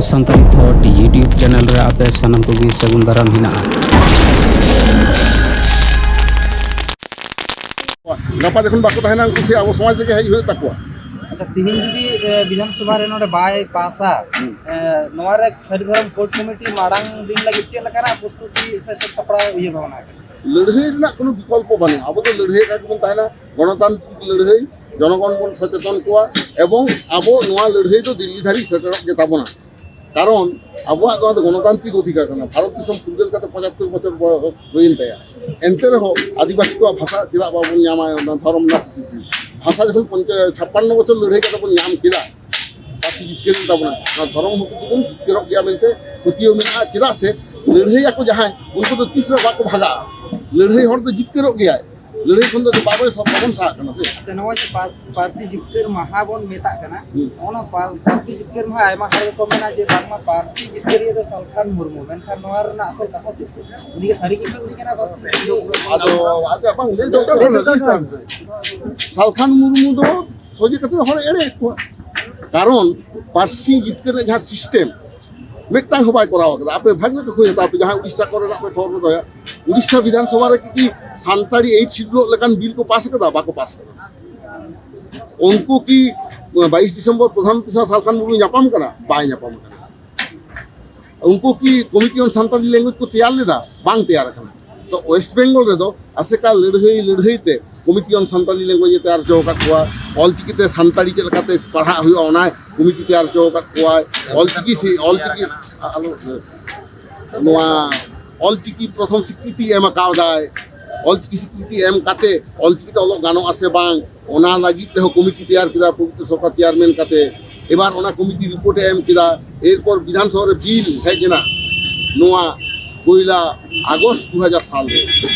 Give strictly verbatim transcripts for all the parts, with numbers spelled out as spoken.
Santali ᱛᱷᱚᱴ YouTube channel ᱨᱮ ᱟᱯᱮ ᱥᱟᱱᱟᱢ ᱠᱚᱜᱮ ᱥᱟᱹᱜᱩᱱ ᱫᱟᱨᱟᱢ ᱦᱮᱱᱟᱜᱼᱟ᱾ ᱜᱟᱯᱟ ᱡᱚᱠᱷᱚᱱ ᱵᱟᱠᱚ ᱛᱟᱦᱮᱱᱟ, ᱩᱱᱠᱩ ᱥᱮ ᱟᱵᱚ ᱥᱚᱢᱟᱡᱽ ᱨᱮᱜᱮ ᱦᱮᱡ ᱦᱩᱭᱩᱜ ᱛᱟᱠᱚᱣᱟ᱾ ᱟᱪᱪᱷᱟ, ᱛᱤᱦᱤᱧ ᱡᱩᱫᱤ ᱮ, ᱵᱤᱫᱷᱟᱱ ᱥᱚᱵᱷᱟ ᱨᱮ ᱱᱚᱰᱮ ᱵᱟᱭ ᱯᱟᱥᱟ, ᱦᱩᱸ᱾ ᱮ, ᱱᱚᱣᱟ ᱨᱮ ᱥᱟᱹᱨᱤ ᱫᱷᱚᱨᱚᱢ ᱠᱳᱰ ᱠᱚᱢᱤᱴᱤ ᱢᱟᱲᱟᱝ ᱫᱤᱱ ᱞᱟᱹᱜᱤᱫ ᱪᱮᱫ ᱞᱮᱠᱟᱱᱟᱜ ᱯᱨᱚᱥᱛᱩᱛᱤ ᱥᱮ ᱥᱟᱹᱛ ᱥᱟᱯᱲᱟᱣ ᱩᱭᱦᱟᱹᱨ ᱵᱷᱟᱵᱽᱱᱟ ᱟᱠᱟᱫᱟ? ᱞᱟᱹᱲᱦᱟᱹᱭ ᱨᱮᱱᱟᱜ ᱠᱳᱱᱳ ᱵᱤᱠᱚᱞᱯᱚ ᱵᱟᱹᱱᱩᱜᱼᱟ᱾ ᱟᱵᱚ ᱫᱚ ᱞᱟᱹᱲᱦᱟᱹᱭ ᱨᱮᱱᱟᱜ ᱜᱮᱵᱚᱱ ᱛᱟᱦᱮᱱᱟ, ᱜᱚᱱᱚᱛᱟᱱᱛᱨᱤᱠ ᱞᱟᱹᱲᱦᱟᱹᱭ, ᱡᱚᱱᱚᱜᱚᱱ ᱵᱚᱱ ᱥᱚᱪᱮᱛᱚᱱ ᱠᱚᱣᱟ ᱮᱵᱚᱝ ᱟᱵᱚ ᱱᱚᱣᱟ ᱞᱟᱹᱲᱦᱟᱹᱭ ᱫᱚ ᱫᱤᱞᱞᱤ ᱫᱷᱟᱹᱨᱤᱡ ᱥᱮᱴᱮᱨᱚᱜ ᱜᱮ ᱛᱟᱵᱚᱱᱟ᱾ ᱠᱟᱨᱚᱱ ᱟᱵᱚᱣᱟᱜ ᱱᱚᱣᱟ ᱫᱚ ᱜᱚᱱᱚᱛᱟᱱᱛᱨᱤᱠ ᱚᱫᱷᱤᱠᱟᱨ ᱠᱟᱱᱟ᱾ ᱵᱷᱟᱨᱚᱛ ᱫᱤᱥᱚᱢ ᱯᱷᱩᱨᱜᱟᱹᱞ ᱠᱟᱛᱮ ᱯᱚᱸᱪᱟᱛᱛᱳᱨ ᱵᱚᱪᱷᱚᱨ ᱵᱚᱭᱚᱥ ᱦᱩᱭᱮᱱ ᱛᱟᱭᱟ, ᱮᱱᱛᱮ ᱨᱮᱦᱚᱸ ᱟᱹᱫᱤᱵᱟᱹᱥᱤ ᱠᱚᱣᱟᱜ ᱵᱷᱟᱥᱟ ᱪᱮᱫᱟᱜ ᱵᱟᱵᱚᱱ ᱧᱟᱢᱟ? ᱚᱱᱟ ᱫᱷᱚᱨᱚᱢ ᱨᱮᱱᱟᱜ ᱥᱤᱠᱨᱤᱛᱤ, ᱵᱷᱟᱥᱟ ᱡᱚᱠᱷᱚᱱ ᱯᱚᱧᱪᱟ-, ᱪᱷᱟᱯᱯᱟᱱᱱᱚ ᱵᱚᱪᱷᱚᱨ ᱞᱟᱹᱲᱦᱟᱹᱭ ᱠᱟᱛᱮ ᱵᱚᱱ ᱧᱟᱢ ᱠᱮᱫᱟ, ᱯᱟᱹᱨᱥᱤ ᱡᱤᱛᱠᱟᱹᱨ ᱮᱱ ᱛᱟᱵᱚᱱᱟ, ᱱᱚᱣᱟ ᱫᱷᱚᱨᱚᱢ ᱦᱚᱸ ᱵᱚᱱ ᱡᱤᱛᱠᱟᱹᱨᱚᱜ ᱜᱮᱭᱟ ᱢᱮᱱᱛᱮ ᱯᱟᱹᱛᱭᱟᱹᱣ ᱢᱮᱱᱟᱜᱼᱟ᱾ ᱪᱮᱫᱟᱜ ᱥᱮ ᱞᱟᱹᱲᱦᱟᱹᱭ ᱟᱠᱚ ᱡᱟᱦᱟᱸᱭ, ᱩᱱᱠᱩ ᱫᱚ ᱛᱤᱥ ᱨᱮᱦᱚᱸ ᱵᱟᱠᱚ ᱵᱷᱟᱜᱟᱜᱼᱟ᱾ ᱞᱟᱹᱲᱦᱟᱹᱭ ᱦᱚᱲ ᱫᱚ ᱡᱤᱛᱠᱟᱹᱨᱚᱜ ᱜᱮᱭᱟᱭ᱾ ᱞᱟᱹᱲᱦᱟᱹᱭ ᱠᱷᱚᱱ ᱫᱚ ᱵᱟᱵᱚᱱ ᱥᱟᱦᱟᱜ ᱠᱟᱱᱟ ᱥᱮ᱾ ᱟᱪᱪᱷᱟ, ᱱᱚᱜᱼᱚᱭ ᱡᱮ ᱯᱟᱹᱨᱥᱤ ᱡᱤᱛᱠᱟᱹᱨ ᱢᱟᱦᱟ ᱵᱚᱱ ᱢᱮᱛᱟᱜ ᱠᱟᱱᱟ, ᱦᱩᱸ᱾ ᱚᱱᱟ ᱯᱟᱹᱨᱥᱤ ᱡᱤᱛᱠᱟᱹᱨ ᱢᱟᱦᱟ ᱟᱭᱢᱟ ᱦᱚᱲ ᱜᱮᱠᱚ ᱢᱮᱱᱟ ᱡᱮ ᱵᱟᱝᱢᱟ ᱯᱟᱹᱨᱥᱤ ᱡᱤᱛᱠᱟᱹᱨᱤᱭᱟᱹ ᱫᱚ ᱥᱟᱞᱠᱷᱟᱱ ᱢᱩᱨᱢᱩ, ᱢᱮᱱᱠᱷᱟᱱ ᱱᱚᱣᱟ ᱨᱮᱱᱟᱜ ᱟᱥᱚᱞ ᱠᱟᱛᱷᱟ ᱪᱮᱫ ᱠᱟᱱᱟ? ᱩᱱᱤ ᱜᱮ ᱥᱟᱹᱨᱤ ᱜᱮ ᱩᱱᱤ ᱠᱟᱱᱟ ᱯᱟᱹᱨᱥᱤ ᱡᱤᱛᱠᱟᱹᱨᱤᱭᱟᱹ? ᱟᱫᱚ ᱟᱪᱪᱷᱟ, ᱵᱟᱝ, ᱞᱟᱹᱭ ᱫᱚᱨᱠᱟᱨ ᱠᱟᱱᱟ, ᱞᱟᱹᱭ ᱛᱟᱭᱚᱢ ᱥᱮ᱾ ᱥᱟᱞᱠᱷᱟᱱ ᱢᱩᱨᱢᱩ ᱫᱚ ᱥᱚᱡᱷᱮ ᱠᱟᱛᱷᱟ ᱦᱚᱲ ᱮᱲᱮᱭᱮᱫ ᱠᱚᱣᱟ᱾ ᱠᱟᱨᱚᱱ ᱯᱟᱹᱨᱥᱤ ᱡᱤᱛᱠᱟᱹᱨ ᱨᱮᱱᱟᱜ ᱡᱟᱦᱟᱸ ᱥᱤᱥᱴᱮᱢ, ᱢᱤᱫᱴᱟᱝ ᱦᱚᱸ ᱵᱟᱭ ᱠᱚᱨᱟᱣ ᱠᱟᱫᱟ᱾ ᱟᱯᱮ ᱵᱷᱟᱜᱮ ᱠᱚ ᱠᱷᱚᱡ ᱦᱟᱛᱟᱣ ᱯᱮ, ᱡᱟᱦᱟᱸᱭ ᱩᱲᱤᱥᱥᱟ ᱠᱚᱨᱮᱱᱟᱜ ᱯᱮ ᱠᱷᱚᱵᱚᱨ ᱯᱮ ᱫᱚᱦᱚᱭᱟ, ᱩᱲᱤᱥᱥᱟ ᱵᱤᱫᱷᱟᱱ ᱥᱚᱵᱷᱟ ᱨᱮ ᱠᱤ ᱥᱟᱱᱛᱟᱲᱤ ᱮᱭᱤᱴ ᱥᱤᱰᱩᱞ ᱞᱮᱠᱟᱱ ᱵᱤᱞ ᱠᱚ ᱯᱟᱥ ᱠᱟᱫᱟ? ᱵᱟᱠᱚ ᱯᱟᱥ ᱠᱟᱫᱟ᱾ ᱩᱱᱠᱩ ᱠᱤ ᱵᱟᱭᱤᱥ ᱰᱤᱥᱮᱢᱵᱚᱨ ᱯᱨᱚᱫᱷᱟᱱ ᱢᱚᱱᱛᱨᱤ ᱥᱟᱶ ᱥᱟᱞᱠᱷᱟᱱ ᱢᱩᱨᱢᱩ ᱧᱟᱯᱟᱢ ᱠᱟᱱᱟ? ᱵᱟᱭ ᱧᱟᱯᱟᱢ ᱠᱟᱱᱟ᱾ ᱩᱱᱠᱩ ᱠᱤ ᱠᱚᱢᱤᱴᱤ ᱚᱱ ᱥᱟᱱᱛᱟᱲᱤ ᱞᱮᱝᱜᱩᱭᱮᱡᱽ ᱠᱚ ᱛᱮᱭᱟᱨ ᱞᱮᱫᱟ? ᱵᱟᱝ ᱛᱮᱭᱟᱨ ᱟᱠᱟᱱᱟ᱾ ᱛᱚ, ᱳᱭᱮᱥᱴ ᱵᱮᱝᱜᱚᱞ ᱨᱮᱫᱚ ᱟᱥᱮᱠᱟ ᱞᱟᱹᱲᱦᱟᱹᱭ ᱞᱟᱹᱲᱦᱟᱹᱭ ᱛᱮ ᱠᱚᱢᱤᱴᱤ ᱚᱱ ᱥᱟᱱᱛᱟᱲᱤ ᱞᱮᱝᱜᱩᱭᱮᱡᱽ ᱮ ᱛᱮᱭᱟᱨ ᱦᱚᱪᱚ ᱟᱠᱟᱫ ᱠᱚᱣᱟ᱾ ᱚᱞᱪᱤᱠᱤ ᱛᱮ ᱥᱟᱱᱛᱟᱲᱤ ᱪᱮᱫ ᱞᱮᱠᱟᱛᱮ ᱯᱟᱲᱦᱟᱜ ᱦᱩᱭᱩᱜᱼᱟ, ᱚᱱᱟ ᱠᱚᱢᱤᱴᱤ ᱛᱮᱭᱟᱨ ᱦᱚᱪᱚ ᱟᱠᱟᱫ ᱠᱚᱣᱟᱭ᱾ ᱚᱞᱪᱤᱠᱤ ᱥᱮ ᱚᱞᱪᱤᱠᱤ, ᱟ-, ᱟᱞᱚ, ᱱᱚᱣᱟ ᱚᱞᱪᱤᱠᱤ ᱯᱨᱚᱛᱷᱚᱢ ᱥᱤᱠᱨᱤᱛᱤ ᱮᱢ ᱟᱠᱟᱣᱫᱟᱭ᱾ ᱚᱞᱪᱤᱠᱤ ᱥᱤᱠᱨᱤᱛᱤ ᱮᱢ ᱠᱟᱛᱮ ᱚᱞᱪᱤᱠᱤ ᱛᱮ ᱚᱞᱚᱜ ᱜᱟᱱᱚᱜᱼᱟ ᱥᱮ ᱵᱟᱝ, ᱚᱱᱟ ᱞᱟᱹᱜᱤᱫ ᱛᱮᱦᱚᱸ ᱠᱚᱢᱤᱴᱤ ᱛᱮᱭᱟᱨ ᱠᱮᱫᱟ ᱯᱚᱵᱤᱛᱨᱚ ᱥᱚᱨᱠᱟᱨ ᱪᱮᱭᱟᱨᱢᱮᱱ ᱠᱟᱛᱮ᱾ ᱮᱵᱟᱨ ᱚᱱᱟ ᱠᱚᱢᱤᱴᱤ ᱨᱤᱯᱳᱨᱴ ᱮ ᱮᱢ ᱠᱮᱫᱟ᱾ ᱮᱨᱯᱚᱨ ᱵᱤᱫᱷᱟᱱ ᱥᱚᱵᱷᱟ ᱨᱮ ᱵᱤᱞ ᱦᱮᱡ ᱮᱱᱟ ᱱᱚᱣᱟ ᱯᱚᱭᱞᱟ ᱟᱜᱚᱥᱴ ᱫᱩ ᱦᱟᱡᱟᱨ ᱥᱟᱞ ᱨᱮ᱾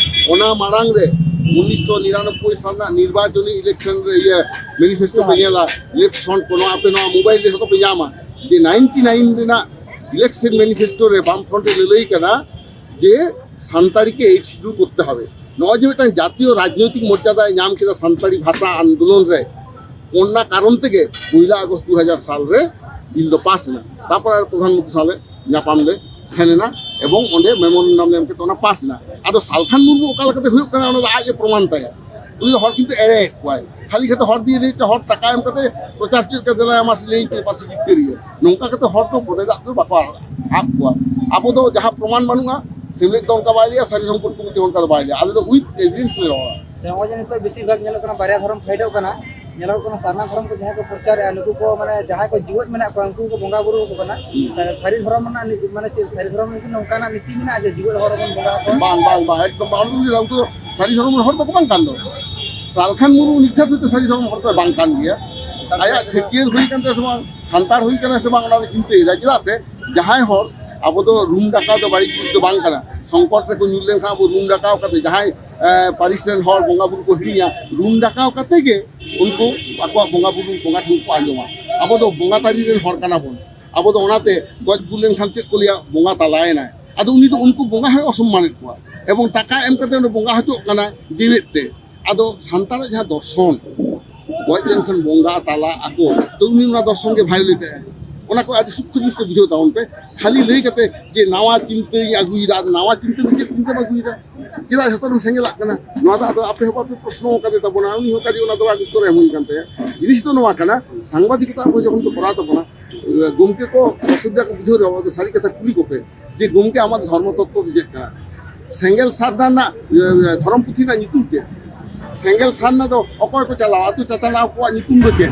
ᱚᱱᱟ ᱢᱟᱲᱟᱝ ᱨᱮ ᱩᱱᱤᱥᱥᱚ ᱱᱤᱨᱟᱱᱚᱵᱵᱳᱭ ᱥᱟᱞ ᱨᱮᱱᱟᱜ ᱱᱤᱨᱵᱟᱪᱚᱱᱤ ᱤᱞᱮᱠᱥᱚᱱ ᱨᱮ ᱤᱭᱟᱹ ᱢᱮᱱᱤᱯᱷᱮᱥᱴᱳ ᱯᱮ ᱧᱮᱞᱟ, ᱞᱮᱯᱷᱴ ᱯᱷᱨᱚᱱᱴ ᱠᱚ, ᱱᱚᱣᱟ ᱟᱯᱮ ᱱᱚᱣᱟ ᱢᱳᱵᱟᱭᱤᱞ ᱨᱮ ᱡᱷᱚᱛᱚ ᱯᱮ ᱧᱟᱢᱟ, ᱡᱮ ᱱᱟᱭᱤᱱᱴᱤ ᱱᱟᱭᱤᱱ ᱨᱮᱱᱟᱜ ᱤᱞᱮᱠᱥᱚᱱ ᱢᱮᱱᱤᱯᱷᱮᱥᱴᱳ ᱨᱮ ᱵᱟᱢ ᱯᱷᱨᱚᱱᱴ ᱮ ᱞᱟᱹᱞᱟᱹᱭ ᱠᱟᱱᱟ ᱡᱮ ᱥᱟᱱᱛᱟᱲᱤ ᱠᱮ ᱮᱭᱤᱴ ᱥᱤᱰᱩᱞ ᱠᱚᱨᱛᱮ ᱦᱚᱵᱮ᱾ ᱱᱚᱜᱼᱚᱭ ᱡᱮ ᱢᱤᱫᱴᱟᱝ ᱡᱟᱛᱤᱭᱚ ᱨᱟᱡᱽᱱᱳᱭᱛᱤᱠ ᱢᱚᱨᱡᱟᱫᱟᱭ ᱧᱟᱢ ᱠᱮᱫᱟ ᱥᱟᱱᱛᱟᱲᱤ ᱵᱷᱟᱥᱟ ᱟᱱᱫᱳᱞᱚᱱ ᱨᱮ, ᱚᱱᱟ ᱠᱟᱨᱚᱱ ᱛᱮᱜᱮ ᱯᱚᱭᱞᱟ ᱟᱜᱚᱥᱴ ᱫᱩ ᱦᱟᱡᱟᱨ ᱥᱟᱞ ᱨᱮ ᱵᱤᱞ ᱫᱚ ᱯᱟᱥ ᱮᱱᱟ᱾ ᱛᱟᱨᱯᱚᱨ ᱟᱨ ᱯᱨᱚᱫᱷᱟᱱ ᱢᱚᱱᱛᱨᱤ ᱥᱟᱶ ᱞᱮ ᱧᱟᱯᱟᱢ ᱞᱮ ᱥᱮᱱ ᱮᱱᱟ ᱮᱵᱚᱝ ᱚᱸᱰᱮ ᱢᱮᱢᱳᱨᱮᱱᱰᱟᱢ ᱞᱮ ᱮᱢ ᱠᱟᱛᱮ ᱚᱱᱟ ᱯᱟᱥ ᱮᱱᱟ᱾ ᱟᱫᱚ ᱥᱟᱞᱠᱷᱟᱱ ᱢᱩᱨᱢᱩ ᱚᱠᱟ ᱞᱮᱠᱟᱛᱮ ᱦᱩᱭᱩᱜ ᱠᱟᱱᱟ ᱚᱱᱟ ᱫᱚ ᱟᱡ ᱮ ᱯᱨᱚᱢᱟᱱ ᱛᱟᱭᱟ᱾ ᱩᱱᱤ ᱫᱚ ᱦᱚᱲ ᱠᱤᱱᱛᱩ ᱮᱲᱮᱭᱮᱫ ᱠᱚᱣᱟᱭ, ᱠᱷᱟᱹᱞᱤ ᱠᱟᱛᱮ ᱦᱚᱲ ᱫᱤᱭᱮ ᱨᱮ ᱦᱚᱲ ᱴᱟᱠᱟ ᱮᱢ ᱠᱟᱛᱮ ᱯᱨᱚᱪᱟᱨ ᱪᱮᱫ ᱞᱮᱠᱟ ᱫᱮᱞᱟᱭᱟ ᱢᱟᱥᱮ ᱞᱟᱹᱭ ᱯᱮ ᱯᱟᱹᱨᱥᱤ ᱡᱤᱛᱠᱟᱹᱨᱤᱭᱟᱹ, ᱱᱚᱝᱠᱟ ᱠᱟᱛᱮ ᱦᱚᱲ ᱫᱚ ᱵᱚᱰᱮ ᱫᱟᱜ ᱫᱚ ᱵᱟᱠᱚ ᱟᱲᱟᱜ ᱠᱚᱣᱟ᱾ ᱟᱵᱚ ᱫᱚ ᱡᱟᱦᱟᱸ ᱯᱨᱚᱢᱟᱱ ᱵᱟᱹᱱᱩᱜᱼᱟ, ᱥᱮᱢᱞᱮᱫ ᱫᱚ ᱚᱱᱠᱟ ᱵᱟᱭ ᱞᱟᱹᱭᱟ, ᱥᱟᱹᱨᱤ ᱥᱚᱢᱯᱚᱨᱠᱚ ᱠᱚᱢᱤᱴᱤ ᱚᱱᱠᱟ ᱫᱚ ᱵᱟᱭ ᱞᱟᱹᱭᱟ, ᱟᱞᱮ ᱫᱚ ᱩᱭᱤᱛᱷ ᱮᱵᱷᱤᱰᱮᱱᱥ ᱞᱮ ᱨᱚᱲᱟ᱾ ᱟᱪᱪᱷᱟ, ᱱᱚᱜᱼᱚᱭ ᱡᱮ ᱱᱤᱛᱚᱜ ᱵᱮᱥᱤᱨ ᱵᱷᱟᱜᱽ ᱧᱮᱞᱚᱜ ᱠᱟᱱᱟ ᱵᱟᱨᱭᱟ ᱫᱷᱚᱨᱚᱢ ᱯᱷᱟᱭᱤᱴᱚᱜ ᱠᱟᱱᱟ, ᱧᱮᱞᱚᱜ ᱠᱟᱱᱟ ᱥᱟᱨᱱᱟ ᱫᱷᱚᱨᱚᱢ ᱠᱚ ᱡᱟᱦᱟᱸᱭ ᱠᱚ ᱯᱨᱚᱪᱟᱨᱮᱜᱼᱟ ᱱᱩᱠᱩ ᱠᱚ ᱢᱟᱱᱮ ᱡᱟᱦᱟᱸᱭ ᱠᱚ ᱡᱤᱣᱮᱫ ᱢᱮᱱᱟᱜ ᱠᱚᱣᱟ ᱩᱱᱠᱩ ᱠᱚ ᱵᱚᱸᱜᱟ ᱵᱩᱨᱩ ᱟᱠᱚ ᱠᱟᱱᱟ᱾ ᱦᱩᱸ᱾ ᱛᱟᱦᱞᱮ ᱥᱟᱹᱨᱤ ᱫᱷᱚᱨᱚᱢ ᱨᱮᱱᱟᱜ ᱱᱤ-, ᱢᱟᱱᱮ ᱪᱮᱫ ᱥᱟᱹᱨᱤ ᱫᱷᱚᱨᱚᱢ ᱨᱮ ᱱᱚᱝᱠᱟᱱᱟᱜ ᱱᱤᱛᱤ ᱢᱮᱱᱟᱜᱼᱟ ᱡᱮ ᱡᱤᱣᱮᱫ ᱦᱚᱲ ᱦᱚᱸᱵᱚᱱ ᱵᱚᱸᱜᱟ ᱟᱠᱚᱣᱟ? ᱵᱟᱝ, ᱵᱟᱝ, ᱵᱟᱝ, ᱮᱠᱫᱚᱢ ᱵᱟᱝ᱾ ᱩᱱᱠᱩ ᱫᱚ ᱥᱟᱹᱨᱤ ᱫᱷᱚᱨᱚᱢ ᱨᱮᱱ ᱦᱚᱲ ᱫᱚᱠᱚ ᱵᱟᱝ ᱠᱟᱱ ᱫᱚ᱾ ᱥᱟᱞᱠᱷᱟᱱ ᱢᱩᱨᱢᱩ ᱱᱤᱡᱮ ᱦᱚᱭᱛᱳ ᱥᱟᱹᱨᱤ ᱫᱷᱚᱨᱚᱢ ᱦᱚᱲ ᱫᱚ ᱵᱟᱝ ᱠᱟᱱ ᱜᱮᱭᱟ᱾ ᱟᱭᱟᱜ ᱪᱷᱟᱹᱴᱭᱟᱹᱨ ᱦᱩᱭ ᱠᱟᱱ ᱛᱟᱭᱟ ᱥᱮ ᱵᱟᱝ, ᱥᱟᱱᱛᱟᱲ ᱦᱩᱭ ᱠᱟᱱᱟ ᱥᱮ ᱵᱟᱝ, ᱚᱱᱟ ᱫᱚ ᱪᱤᱱᱛᱟᱹᱭᱮᱫᱟ᱾ ᱪᱮᱫᱟᱜ ᱥᱮ ᱡᱟᱦᱟᱸᱭ ᱦᱚᱲ, ᱟᱵᱚ ᱫᱚ ᱨᱩᱢ ᱰᱟᱠᱟᱣ ᱫᱚ ᱵᱟᱹᱲᱤᱡ ᱡᱤᱱᱤᱥ ᱫᱚ ᱵᱟᱝ ᱠᱟᱱᱟ᱾ ᱥᱚᱝᱠᱚᱴ ᱨᱮᱠᱚ ᱧᱩᱨ ᱞᱮᱱᱠᱷᱟᱱ ᱟᱵᱚ ᱨᱩᱢ ᱰᱟᱠᱟᱣ ᱠᱟᱛᱮ ᱡᱟᱦᱟᱸᱭ, ᱮ, ᱯᱟᱹᱨᱤᱥ ᱨᱮᱱ ᱦᱚᱲ ᱵᱚᱸᱜᱟ ᱵᱩᱨᱩ ᱠᱚ ᱦᱤᱲᱤᱧᱟ, ᱨᱩᱢ ᱰᱟᱠᱟᱣ ᱠᱟᱛᱮ ᱜᱮ ᱩᱱᱠᱩ ᱟᱠᱚᱣᱟᱜ ᱵᱚᱸᱜᱟ ᱵᱩᱨᱩ ᱵᱚᱸᱜᱟ ᱴᱷᱮᱱ ᱠᱚ ᱟᱸᱡᱚᱢᱟ᱾ ᱟᱵᱚ ᱫᱚ ᱵᱚᱸᱜᱟ ᱛᱟᱹᱨᱤ ᱨᱮᱱ ᱦᱚᱲ ᱠᱟᱱᱟ ᱵᱚᱱ᱾ ᱟᱵᱚ ᱫᱚ ᱚᱱᱟᱛᱮ ᱜᱚᱡ ᱜᱩᱨ ᱞᱮᱱᱠᱷᱟᱱ ᱪᱮᱫ ᱠᱚ ᱞᱟᱹᱭᱟ, ᱵᱚᱸᱜᱟ ᱛᱟᱞᱟᱭᱮᱱᱟᱭ᱾ ᱟᱫᱚ ᱩᱱᱤ ᱫᱚ ᱩᱱᱠᱩ ᱵᱚᱸᱜᱟ ᱦᱚᱸᱭ ᱚᱥᱚᱢᱢᱟᱱᱮᱫ ᱠᱚᱣᱟ ᱮᱵᱚᱝ ᱴᱟᱠᱟ ᱮᱢ ᱠᱟᱛᱮ ᱚᱸᱰᱮ ᱵᱚᱸᱜᱟ ᱦᱚᱪᱚᱜ ᱠᱟᱱᱟᱭ ᱡᱮᱣᱮᱫ ᱛᱮ᱾ ᱟᱫᱚ ᱥᱟᱱᱛᱟᱲᱟᱜ ᱡᱟᱦᱟᱸ ᱫᱚᱨᱥᱚᱱ, ᱜᱚᱡ ᱞᱮᱱᱠᱷᱟᱱ ᱵᱚᱸᱜᱟ ᱛᱟᱞᱟ ᱟᱠᱚ, ᱛᱚ ᱩᱱᱤ ᱚᱱᱟ ᱫᱚᱨᱥᱚᱱ ᱜᱮ ᱵᱷᱟᱭᱳᱞᱮᱴ ᱮᱫᱟᱭ᱾ ᱚᱱᱟ ᱠᱚ ᱟᱹᱰᱤ ᱥᱩᱠᱛᱚ ᱡᱤᱱᱤᱥ ᱛᱮ ᱵᱩᱡᱷᱟᱹᱣ ᱛᱟᱵᱚᱱ ᱯᱮ᱾ ᱠᱷᱟᱹᱞᱤ ᱞᱟᱹᱭ ᱠᱟᱛᱮ ᱡᱮ ᱱᱟᱣᱟ ᱪᱤᱱᱛᱟᱹᱧ ᱟᱹᱜᱩᱭᱮᱫᱟ, ᱟᱫᱚ ᱱᱟᱣᱟ ᱪᱤᱱᱛᱟᱹ ᱫᱚ ᱪᱮᱫ ᱪᱤᱱᱛᱟᱹᱢ ᱟᱹᱜᱩᱭᱮᱫᱟ? ᱪᱮᱫᱟᱜ ᱡᱷᱚᱛᱚ ᱨᱮᱢ ᱥᱮᱸᱜᱮᱞᱟᱜ ᱠᱟᱱᱟ? ᱱᱚᱣᱟ ᱫᱚ ᱟᱫᱚ ᱟᱯᱮ ᱦᱚᱸ ᱵᱟᱯᱮ ᱯᱨᱚᱥᱱᱚ ᱟᱠᱟᱫᱮ ᱛᱟᱵᱚᱱᱟ, ᱩᱱᱤ ᱦᱚᱸ ᱠᱟᱡᱮ ᱚᱱᱟ ᱫᱚ ᱵᱟᱝ ᱩᱛᱛᱚᱨ ᱮᱢ ᱦᱩᱭ ᱠᱟᱱ ᱛᱟᱭᱟ᱾ ᱡᱤᱱᱤᱥ ᱫᱚ ᱱᱚᱣᱟ ᱠᱟᱱᱟ, ᱥᱟᱝᱵᱟᱫᱤᱠᱚᱛᱟ ᱟᱵᱚ ᱡᱚᱠᱷᱚᱱ ᱠᱚ ᱠᱚᱨᱟᱣ ᱛᱟᱵᱚᱱᱟ, ᱜᱚᱢᱠᱮ ᱠᱚ ᱚᱥᱩᱵᱤᱫᱷᱟ ᱠᱚ ᱵᱩᱡᱷᱟᱹᱣ ᱨᱮᱦᱚᱸ, ᱟᱫᱚ ᱥᱟᱹᱨᱤ ᱠᱟᱛᱷᱟ ᱠᱩᱞᱤ ᱠᱚᱯᱮ ᱡᱮ, "ᱜᱚᱢᱠᱮ, ᱟᱢᱟᱜ ᱫᱷᱚᱨᱢᱚ ᱛᱚᱛᱛᱚ ᱫᱚ ᱪᱮᱫ ᱠᱟᱱᱟ?" ᱥᱮᱸᱜᱮᱞ ᱥᱟᱨᱱᱟ ᱨᱮᱱᱟᱜ, ᱤᱭᱟᱹ, ᱤᱭᱟᱹ, ᱫᱷᱚᱨᱚᱢ ᱯᱩᱛᱷᱤ ᱨᱮᱱᱟᱜ ᱧᱩᱛᱩᱢ ᱪᱮᱫ? ᱥᱮᱸᱜᱮᱞ ᱥᱟᱨᱱᱟ ᱫᱚ ᱚᱠᱚᱭ ᱠᱚ ᱪᱟᱞᱟᱣᱟ? ᱟᱹᱛᱩ ᱪᱟᱪᱟᱞᱟᱣ ᱠᱚᱣᱟᱜ ᱧᱩᱛᱩᱢ ᱫᱚ ᱪᱮᱫ?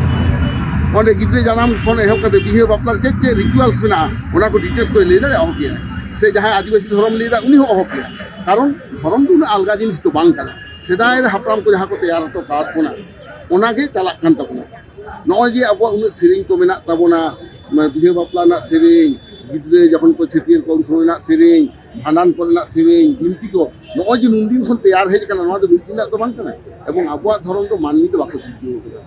ᱚᱸᱰᱮ ᱜᱤᱫᱽᱨᱟᱹ ᱡᱟᱱᱟᱢ ᱠᱷᱚᱱ ᱮᱦᱚᱵ ᱠᱟᱛᱮ ᱵᱤᱦᱟᱹ ᱵᱟᱯᱞᱟ ᱨᱮ ᱪᱮᱫ ᱪᱮᱫ ᱨᱤᱪᱩᱣᱟᱞᱥ ᱢᱮᱱᱟᱜᱼᱟ, ᱚᱱᱟ ᱠᱚ ᱰᱤᱴᱮᱞᱥ ᱠᱚᱭ ᱞᱟᱹᱭ ᱫᱟᱲᱮᱭᱟᱜᱼᱟ, ᱚᱦᱚ ᱠᱮᱭᱟ᱾ ᱥᱮ ᱡᱟᱦᱟᱸᱭ ᱟᱹᱫᱤᱵᱟᱹᱥᱤ ᱫᱷᱚᱨᱚᱢ ᱞᱟᱹᱭ ᱫᱟ, ᱩᱱᱤ ᱦᱚᱸ ᱚᱦᱚ ᱠᱮᱭᱟ᱾ ᱠᱟᱨᱚᱱ ᱫᱷᱚᱨᱚᱢ ᱫᱚ ᱩᱱᱟᱹᱜ ᱟᱞᱜᱟ ᱡᱤᱱᱤᱥ ᱫᱚ ᱵᱟᱝ ᱠᱟᱱᱟ᱾ ᱥᱮᱫᱟᱭ ᱨᱮ ᱦᱟᱯᱲᱟᱢ ᱠᱚ ᱡᱟᱦᱟᱸ ᱠᱚ ᱛᱮᱭᱟᱨ ᱦᱚᱴᱚ ᱠᱟᱜ ᱵᱚᱱᱟ, ᱚᱱᱟ ᱜᱮ ᱪᱟᱞᱟᱜ ᱠᱟᱱ ᱛᱟᱵᱚᱱᱟ᱾ ᱱᱚᱜᱼᱚᱭ ᱡᱮ ᱟᱵᱚᱣᱟᱜ ᱩᱱᱟᱹᱜ ᱥᱮᱨᱮᱧ ᱠᱚ ᱢᱮᱱᱟᱜ ᱛᱟᱵᱚᱱᱟ, ᱢᱟᱱᱮ ᱵᱤᱦᱟᱹ ᱵᱟᱯᱞᱟ ᱨᱮᱱᱟᱜ ᱥᱮᱨᱮᱧ, ᱜᱤᱫᱽᱨᱟᱹ ᱡᱚᱠᱷᱚᱱ ᱠᱚ ᱪᱷᱟᱹᱴᱭᱟᱹᱨ ᱠᱚᱣᱟ ᱩᱱ ᱥᱚᱢᱚᱭ ᱨᱮᱱᱟᱜ ᱥᱮᱨᱮᱧ, ᱵᱷᱟᱸᱰᱟᱱ ᱠᱚᱨᱮᱱᱟᱜ ᱥᱮᱨᱮᱧ, ᱵᱤᱱᱛᱤ ᱠᱚ, ᱱᱚᱜᱼᱚᱭ ᱡᱮ ᱱᱩᱱ ᱫᱤᱱ ᱠᱷᱚᱱ ᱛᱮᱭᱟᱨ ᱦᱮᱡ ᱟᱠᱟᱱᱟ, ᱱᱚᱣᱟ ᱫᱚ ᱢᱤᱫ ᱫᱤᱱᱟᱜ ᱫᱚ ᱵᱟᱝ ᱠᱟᱱᱟ᱾ ᱮᱵᱚᱝ ᱟᱵᱚᱣᱟᱜ ᱫᱷᱚᱨᱚᱢ ᱫᱚ ᱢᱟᱹᱱᱢᱤ ᱫᱚ ᱵᱟᱠᱚ ᱥᱤᱨᱡᱟᱹᱣ ᱠᱟᱫᱟ᱾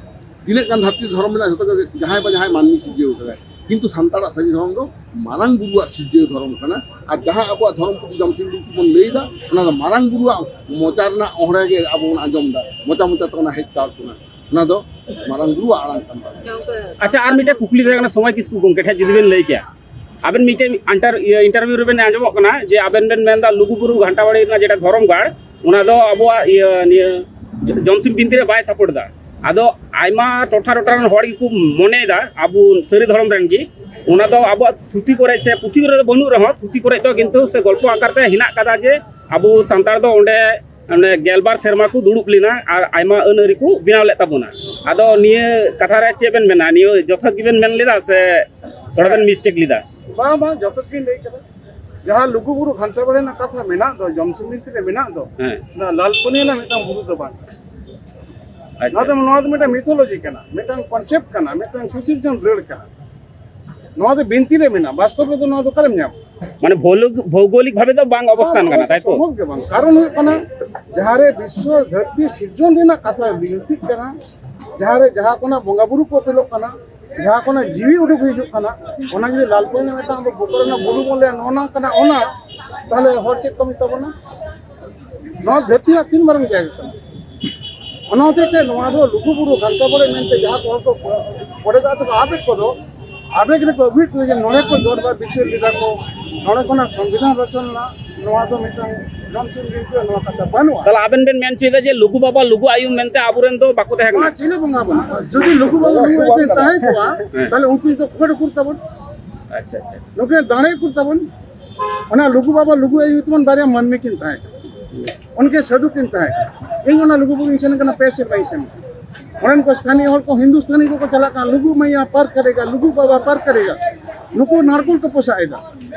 ᱛᱤᱱᱟᱹᱜ ᱜᱟᱱ ᱫᱷᱟᱹᱨᱛᱤ ᱫᱷᱚᱨᱚᱢ ᱢᱮᱱᱟᱜᱼᱟ, ᱡᱷᱚᱛᱚ ᱜᱮ ᱡᱟᱦᱟᱸᱭ ᱵᱟ ᱡᱟᱦᱟᱸᱭ ᱢᱟᱹᱱᱢᱤ ᱥᱤᱨᱡᱟᱹᱣ ᱠᱟᱫᱟᱭ᱾ ᱠᱤᱱᱛᱩ ᱥᱟᱱᱛᱟᱲᱟᱜ ᱥᱟᱹᱨᱤ ᱫᱷᱚᱨᱚᱢ ᱫᱚ ᱢᱟᱨᱟᱝ ᱵᱩᱨᱩᱣᱟᱜ ᱥᱤᱨᱡᱟᱹᱣ ᱫᱷᱚᱨᱚᱢ ᱠᱟᱱᱟ᱾ ᱟᱨ ᱡᱟᱦᱟᱸ ᱟᱵᱚᱣᱟᱜ ᱫᱷᱚᱨᱚᱢ ᱯᱩᱛᱷᱤ ᱡᱚᱢᱥᱤᱢ ᱵᱤᱱᱛᱤ ᱵᱚᱱ ᱞᱟᱹᱭ ᱮᱫᱟ, ᱚᱱᱟ ᱫᱚ ᱢᱟᱨᱟᱝ ᱵᱩᱨᱩᱣᱟᱜ ᱢᱚᱪᱟ ᱨᱮᱱᱟᱜ ᱚᱦᱲᱮ ᱜᱮ ᱟᱵᱚ ᱵᱚᱱ ᱟᱸᱡᱚᱢ ᱮᱫᱟ, ᱢᱚᱪᱟ ᱢᱚᱪᱟ ᱛᱮ ᱚᱱᱟ ᱦᱮᱡ ᱠᱟᱜ ᱵᱚᱱᱟ᱾ ᱚᱱᱟ ᱫᱚ ᱢᱟᱨᱟᱝ ᱵᱩᱨᱩᱣᱟᱜ ᱟᱲᱟᱝ ᱠᱟᱱ ᱛᱟᱵᱚᱱᱟ᱾ ᱟᱪᱪᱷᱟ, ᱟᱨ ᱢᱤᱫᱴᱮᱱ ᱠᱩᱠᱞᱤ ᱛᱟᱦᱮᱸ ᱠᱟᱱᱟ ᱥᱚᱢᱚᱭ ᱠᱤᱥᱠᱩ ᱜᱚᱢᱠᱮ ᱴᱷᱮᱱ, ᱡᱩᱫᱤ ᱵᱮᱱ ᱞᱟᱹᱭ ᱠᱮᱭᱟ, ᱟᱵᱮᱱ ᱢᱤᱫᱴᱮᱱ ᱤᱱᱴᱟᱨ ᱤᱭᱟᱹ ᱤᱱᱴᱟᱨᱵᱷᱤᱭᱩ ᱨᱮᱵᱮᱱ ᱟᱸᱡᱚᱢᱚᱜ ᱠᱟᱱᱟ ᱡᱮ ᱟᱵᱮᱱ ᱵᱮᱱ ᱢᱮᱱᱫᱟ ᱞᱩᱜᱩᱵᱩᱨᱩ ᱜᱷᱟᱱᱴᱟ ᱵᱟᱲᱮ ᱨᱮᱱᱟᱜ ᱡᱮᱴᱟ ᱫᱷᱚᱨᱚᱢ ᱜᱟᱲ, ᱚᱱᱟ ᱫᱚ ᱟᱵᱚᱣᱟᱜ ᱤᱭᱟᱹ ᱱᱤᱭᱟᱹ ᱡᱚ- ᱡᱚᱢᱥᱤᱢ ᱵᱤᱱᱛᱤ ᱨᱮ ᱵᱟᱭ ᱥᱟᱯᱳᱨᱴ ᱮᱫᱟ᱾ ᱟᱫᱚ ᱟᱭᱢᱟ ᱴᱚᱴᱷᱟ ᱴᱚᱴᱷᱟ ᱨᱮᱱ ᱦᱚᱲ ᱜᱮᱠᱚ ᱢᱚᱱᱮᱭᱮᱫᱟ ᱟᱵᱚ ᱥᱟᱹᱨᱤ ᱫᱷᱚᱨᱚᱢ ᱨᱮᱱ ᱜᱮ, ᱚᱱᱟ ᱫᱚ ᱟᱵᱚᱣᱟᱜ ᱛᱷᱩᱛᱤ ᱠᱚᱨᱮ ᱥᱮ ᱯᱩᱛᱷᱤ ᱠᱚᱨᱮ ᱫᱚ ᱵᱟᱹᱱᱩᱜ ᱨᱮᱦᱚᱸ, ᱛᱷᱩᱛᱤ ᱠᱚᱨᱮ ᱫᱚ ᱠᱤᱱᱛᱩ ᱥᱮ ᱜᱚᱞᱯᱚ ᱟᱠᱟᱨ ᱛᱮ ᱦᱮᱱᱟᱜ ᱠᱟᱫᱟ ᱡᱮ ᱟᱵᱚ ᱥᱟᱱᱛᱟᱲ ᱫᱚ ᱚᱸᱰᱮ ᱢᱟᱱᱮ ᱜᱮᱞᱵᱟᱨ ᱥᱮᱨᱢᱟ ᱠᱚ ᱫᱩᱲᱩᱵ ᱞᱮᱱᱟ ᱟᱨ ᱟᱭᱢᱟ ᱟᱹᱱ ᱟᱹᱨᱤ ᱠᱚ ᱵᱮᱱᱟᱣ ᱞᱮᱫ ᱛᱟᱵᱚᱱᱟ᱾ ᱟᱫᱚ ᱱᱤᱭᱟᱹ ᱠᱟᱛᱷᱟ ᱨᱮ ᱪᱮᱫ ᱵᱮᱱ ᱢᱮᱱᱟ? ᱱᱤᱭᱟᱹ ᱡᱚᱛᱷᱟᱛ ᱜᱮᱵᱮᱱ ᱢᱮᱱ ᱞᱮᱫᱟ ᱥᱮ ᱛᱷᱚᱲᱟ ᱵᱮᱱ ᱢᱤᱥᱴᱮᱠ ᱞᱮᱫᱟ? ᱵᱟᱝ, ᱵᱟᱝ, ᱡᱚᱛᱷᱟᱛ ᱜᱤᱧ ᱞᱟᱹᱭ ᱠᱟᱫᱟ᱾ ᱡᱟᱦᱟᱸ ᱞᱩᱜᱩᱵᱩᱨᱩ ᱜᱷᱟᱱᱴᱟ ᱵᱟᱲᱮ ᱨᱮᱱᱟᱜ ᱠᱟᱛᱷᱟ ᱢᱮᱱᱟᱜ ᱫᱚ, ᱡᱚᱢᱥᱤᱢ ᱵᱤᱱᱛᱤ ᱨᱮ ᱢᱮᱱᱟᱜ ᱫᱚ, ᱦᱮᱸ᱾ ᱚᱱᱟ ᱞᱟᱞᱯᱟᱹᱱᱤ ᱨᱮᱱᱟᱜ ᱢᱤᱫᱴᱟᱝ ᱵᱩᱨᱩ ᱫᱚ ᱵᱟᱝ ᱠᱟᱱᱟ᱾ ᱟᱪᱪᱷᱟ᱾ ᱱᱚᱣᱟ ᱫᱚ, ᱱᱚᱣᱟ ᱫᱚ ᱢᱤᱫᱴᱟᱝ ᱢᱤᱛᱷᱳᱞᱚᱡᱤ ᱠᱟᱱᱟ, ᱢᱤᱫᱴᱟᱝ ᱠᱚᱱᱥᱮᱯᱴ ᱠᱟᱱᱟ, ᱢᱤᱫᱴᱟᱝ ᱥᱤᱥᱤᱨᱡᱚᱱ ᱨᱟᱹᱲ ᱠᱟᱱᱟ᱾ ᱱᱚᱣᱟ ᱫᱚ ᱵᱤᱱᱛᱤ ᱨᱮ ᱢᱮᱱᱟᱜᱼᱟ, ᱵᱟᱥᱛᱚᱵ ᱨᱮᱫᱚ ᱱᱚᱣᱟ ᱫᱚ ᱚᱠᱟᱨᱮᱢ ᱧᱟᱢᱟ? ᱢᱟᱱᱮ ᱵᱷᱳᱞᱳᱜ- ᱵᱷᱳᱜᱳᱞᱤᱠ ᱵᱷᱟᱵᱮ ᱫᱚ ᱵᱟᱝ ᱚᱵᱚᱥᱛᱷᱟᱱ ᱠᱟᱱᱟ, ᱛᱟᱭ ᱛᱚ? ᱥᱚᱢᱵᱷᱚᱵ ᱜᱮ ᱵᱟᱝ᱾ ᱠᱟᱨᱚᱱ ᱦᱩᱭᱩᱜ ᱠᱟᱱᱟ, ᱡᱟᱦᱟᱸᱨᱮ ᱵᱤᱥᱥᱚ ᱫᱷᱟᱹᱨᱛᱤ ᱥᱤᱨᱡᱚᱱ ᱨᱮᱱᱟᱜ ᱠᱟᱛᱷᱟ ᱵᱤᱱᱛᱤᱜ ᱠᱟᱱᱟ, ᱡᱟᱦᱟᱸᱨᱮ ᱡᱟᱦᱟᱸ ᱠᱷᱚᱱᱟᱜ ᱵᱚᱸᱜᱟ ᱵᱩᱨᱩ ᱠᱚ ᱚᱯᱮᱞᱚᱜ ᱠᱟᱱᱟ, ᱡᱟᱦᱟᱸ ᱠᱷᱚᱱᱟᱜ ᱡᱤᱣᱤ ᱩᱰᱩᱠ ᱦᱤᱡᱩᱜ ᱠᱟᱱᱟ, ᱚᱱᱟ ᱡᱩᱫᱤ ᱞᱟᱞᱯᱟᱹᱱᱤ ᱢᱤᱫᱴᱟᱝ ᱟᱵᱚ ᱵᱚᱠᱚᱨ ᱨᱮᱱᱟᱜ ᱵᱩᱨᱩ ᱵᱚᱱ ᱞᱟᱹᱭᱟ, ᱱᱚᱜᱼᱚ ᱱᱚᱝᱠᱟᱱᱟᱜ ᱚᱱᱟ, ᱛᱟᱦᱞᱮ ᱦᱚᱲ ᱪᱮᱫ ᱠᱚ ᱢᱮᱛᱟ ᱵᱚᱱᱟ? ᱱᱚᱣᱟ ᱫᱷᱟᱹᱨᱛᱤ ᱨᱮᱱᱟᱜ ᱛᱤᱱ ᱢᱟᱨᱟᱝ ᱡᱟᱭᱜᱟ ᱠᱟᱱᱟ? ᱚᱱᱟ ᱦᱚᱛᱮᱡ ᱛᱮ ᱱᱚᱣᱟ ᱫᱚ ᱞᱩᱜᱩᱵᱩᱨᱩ ᱜᱷᱟᱱᱴᱟ ᱵᱟᱲᱮ ᱢᱮᱱᱛᱮ ᱡᱟᱦᱟᱸ ᱠᱚ ᱦᱚᱲ ᱠᱚ ᱵᱚᱰᱮ ᱫᱟᱜ ᱛᱮᱠᱚ ᱟᱵᱮᱜ ᱠᱚᱫᱚ, ᱟᱵᱮᱜ ᱨᱮᱠᱚ ᱟᱹᱜᱩᱭᱮᱫ ᱠᱚᱫᱚ ᱡᱮ ᱱᱚᱰᱮ ᱠᱚ ᱫᱚᱨᱵᱟᱨ ᱵᱤᱪᱟᱹᱨ ᱞᱮᱫᱟ ᱠᱚ, ᱱᱚᱰᱮ ᱠᱷᱚᱱᱟᱜ ᱥᱚᱝᱵᱤᱫᱷᱟᱱ ᱨᱚᱪᱚᱱᱟ, ᱱᱚᱣᱟ ᱫᱚ ᱢᱤᱫᱴᱟᱝ ᱡᱚᱢᱥᱤᱢ ᱵᱤᱱᱛᱤ ᱨᱮ ᱱᱚᱣᱟ ᱠᱟᱛᱷᱟ ᱵᱟᱹᱱᱩᱜᱼᱟ᱾ ᱛᱟᱦᱞᱮ ᱟᱵᱮᱱ ᱵᱮᱱ ᱢᱮᱱ ᱦᱚᱪᱚᱭᱮᱫᱟ ᱡᱮ ᱞᱩᱜᱩ ᱵᱟᱵᱟ ᱞᱩᱜᱩ ᱟᱭᱳ ᱢᱮᱱᱛᱮ ᱟᱵᱚᱨᱮᱱ ᱫᱚ ᱵᱟᱠᱚ ᱛᱟᱦᱮᱸ ᱠᱟᱱᱟ? ᱱᱚᱣᱟ ᱪᱤᱞᱤ ᱵᱚᱸᱜᱟ ᱵᱟᱹᱱᱩᱜᱼᱟ? ᱡᱩᱫᱤ ᱞᱩᱜᱩ ᱵᱟᱵᱟ ᱞᱩᱜᱩ ᱟᱭᱳ ᱠᱤᱱ ᱛᱟᱦᱮᱸ ᱠᱚᱜᱼᱟ, ᱦᱮᱸ᱾ ᱛᱟᱦᱞᱮ ᱩᱱᱠᱩ ᱫᱚ ᱯᱷᱮᱰ ᱩᱠᱩᱨ ᱛᱟᱵᱚᱱ᱾ ᱟᱪᱪᱷᱟ, ᱟᱪᱪᱷᱟ᱾ ᱱᱩᱠᱤᱱ ᱫᱟᱲᱮ ᱩᱠᱩᱨ ᱛᱟᱵᱚᱱ᱾ ᱚᱱᱟ ᱞᱩᱜᱩ ᱵᱟᱵᱟ ᱞᱩᱜᱩ ᱟᱭᱳ ᱧᱩᱛᱩᱢᱟᱱ ᱵᱟᱨᱭᱟ ᱢᱟᱹᱱᱢᱤ ᱠᱤᱱ ᱛᱟᱦᱮᱸ ᱠᱟᱱᱟ, ᱩᱱᱠᱤᱱ ᱥᱟᱹᱫᱷᱩ ᱠᱤᱱ ᱛᱟᱦᱮᱸ ᱠᱟᱱᱟ᱾ ᱤᱧ ᱚᱱᱟ ᱞᱩᱜᱩ ᱵᱩᱨᱩᱧ ᱥᱮᱱ ᱠᱟᱱᱟ, ᱯᱮ ᱥᱮᱨᱢᱟᱧ ᱥᱮᱱ ᱠᱟᱱᱟ᱾ ᱚᱸᱰᱮᱱ ᱠᱚ ᱥᱛᱷᱟᱱᱤᱭᱚ ᱦᱚᱲ ᱠᱚ, ᱦᱤᱱᱫᱩᱥᱛᱷᱟᱱᱤ ᱠᱚᱠᱚ ᱪᱟᱞᱟᱜ ᱠᱟᱱᱟ, "ᱞᱩᱜᱩ ᱢᱟᱭᱟ ᱯᱟᱨ ᱠᱟᱨᱮᱜᱟ, ᱞᱩᱜᱩ ᱵᱟᱵᱟ ᱯᱟᱨ ᱠᱟᱨᱮᱜᱟ", ᱱᱩᱠᱩ ᱱᱟᱨᱠᱳᱞ ᱠᱚ ᱯᱚᱥᱟᱜ ᱮᱫᱟ,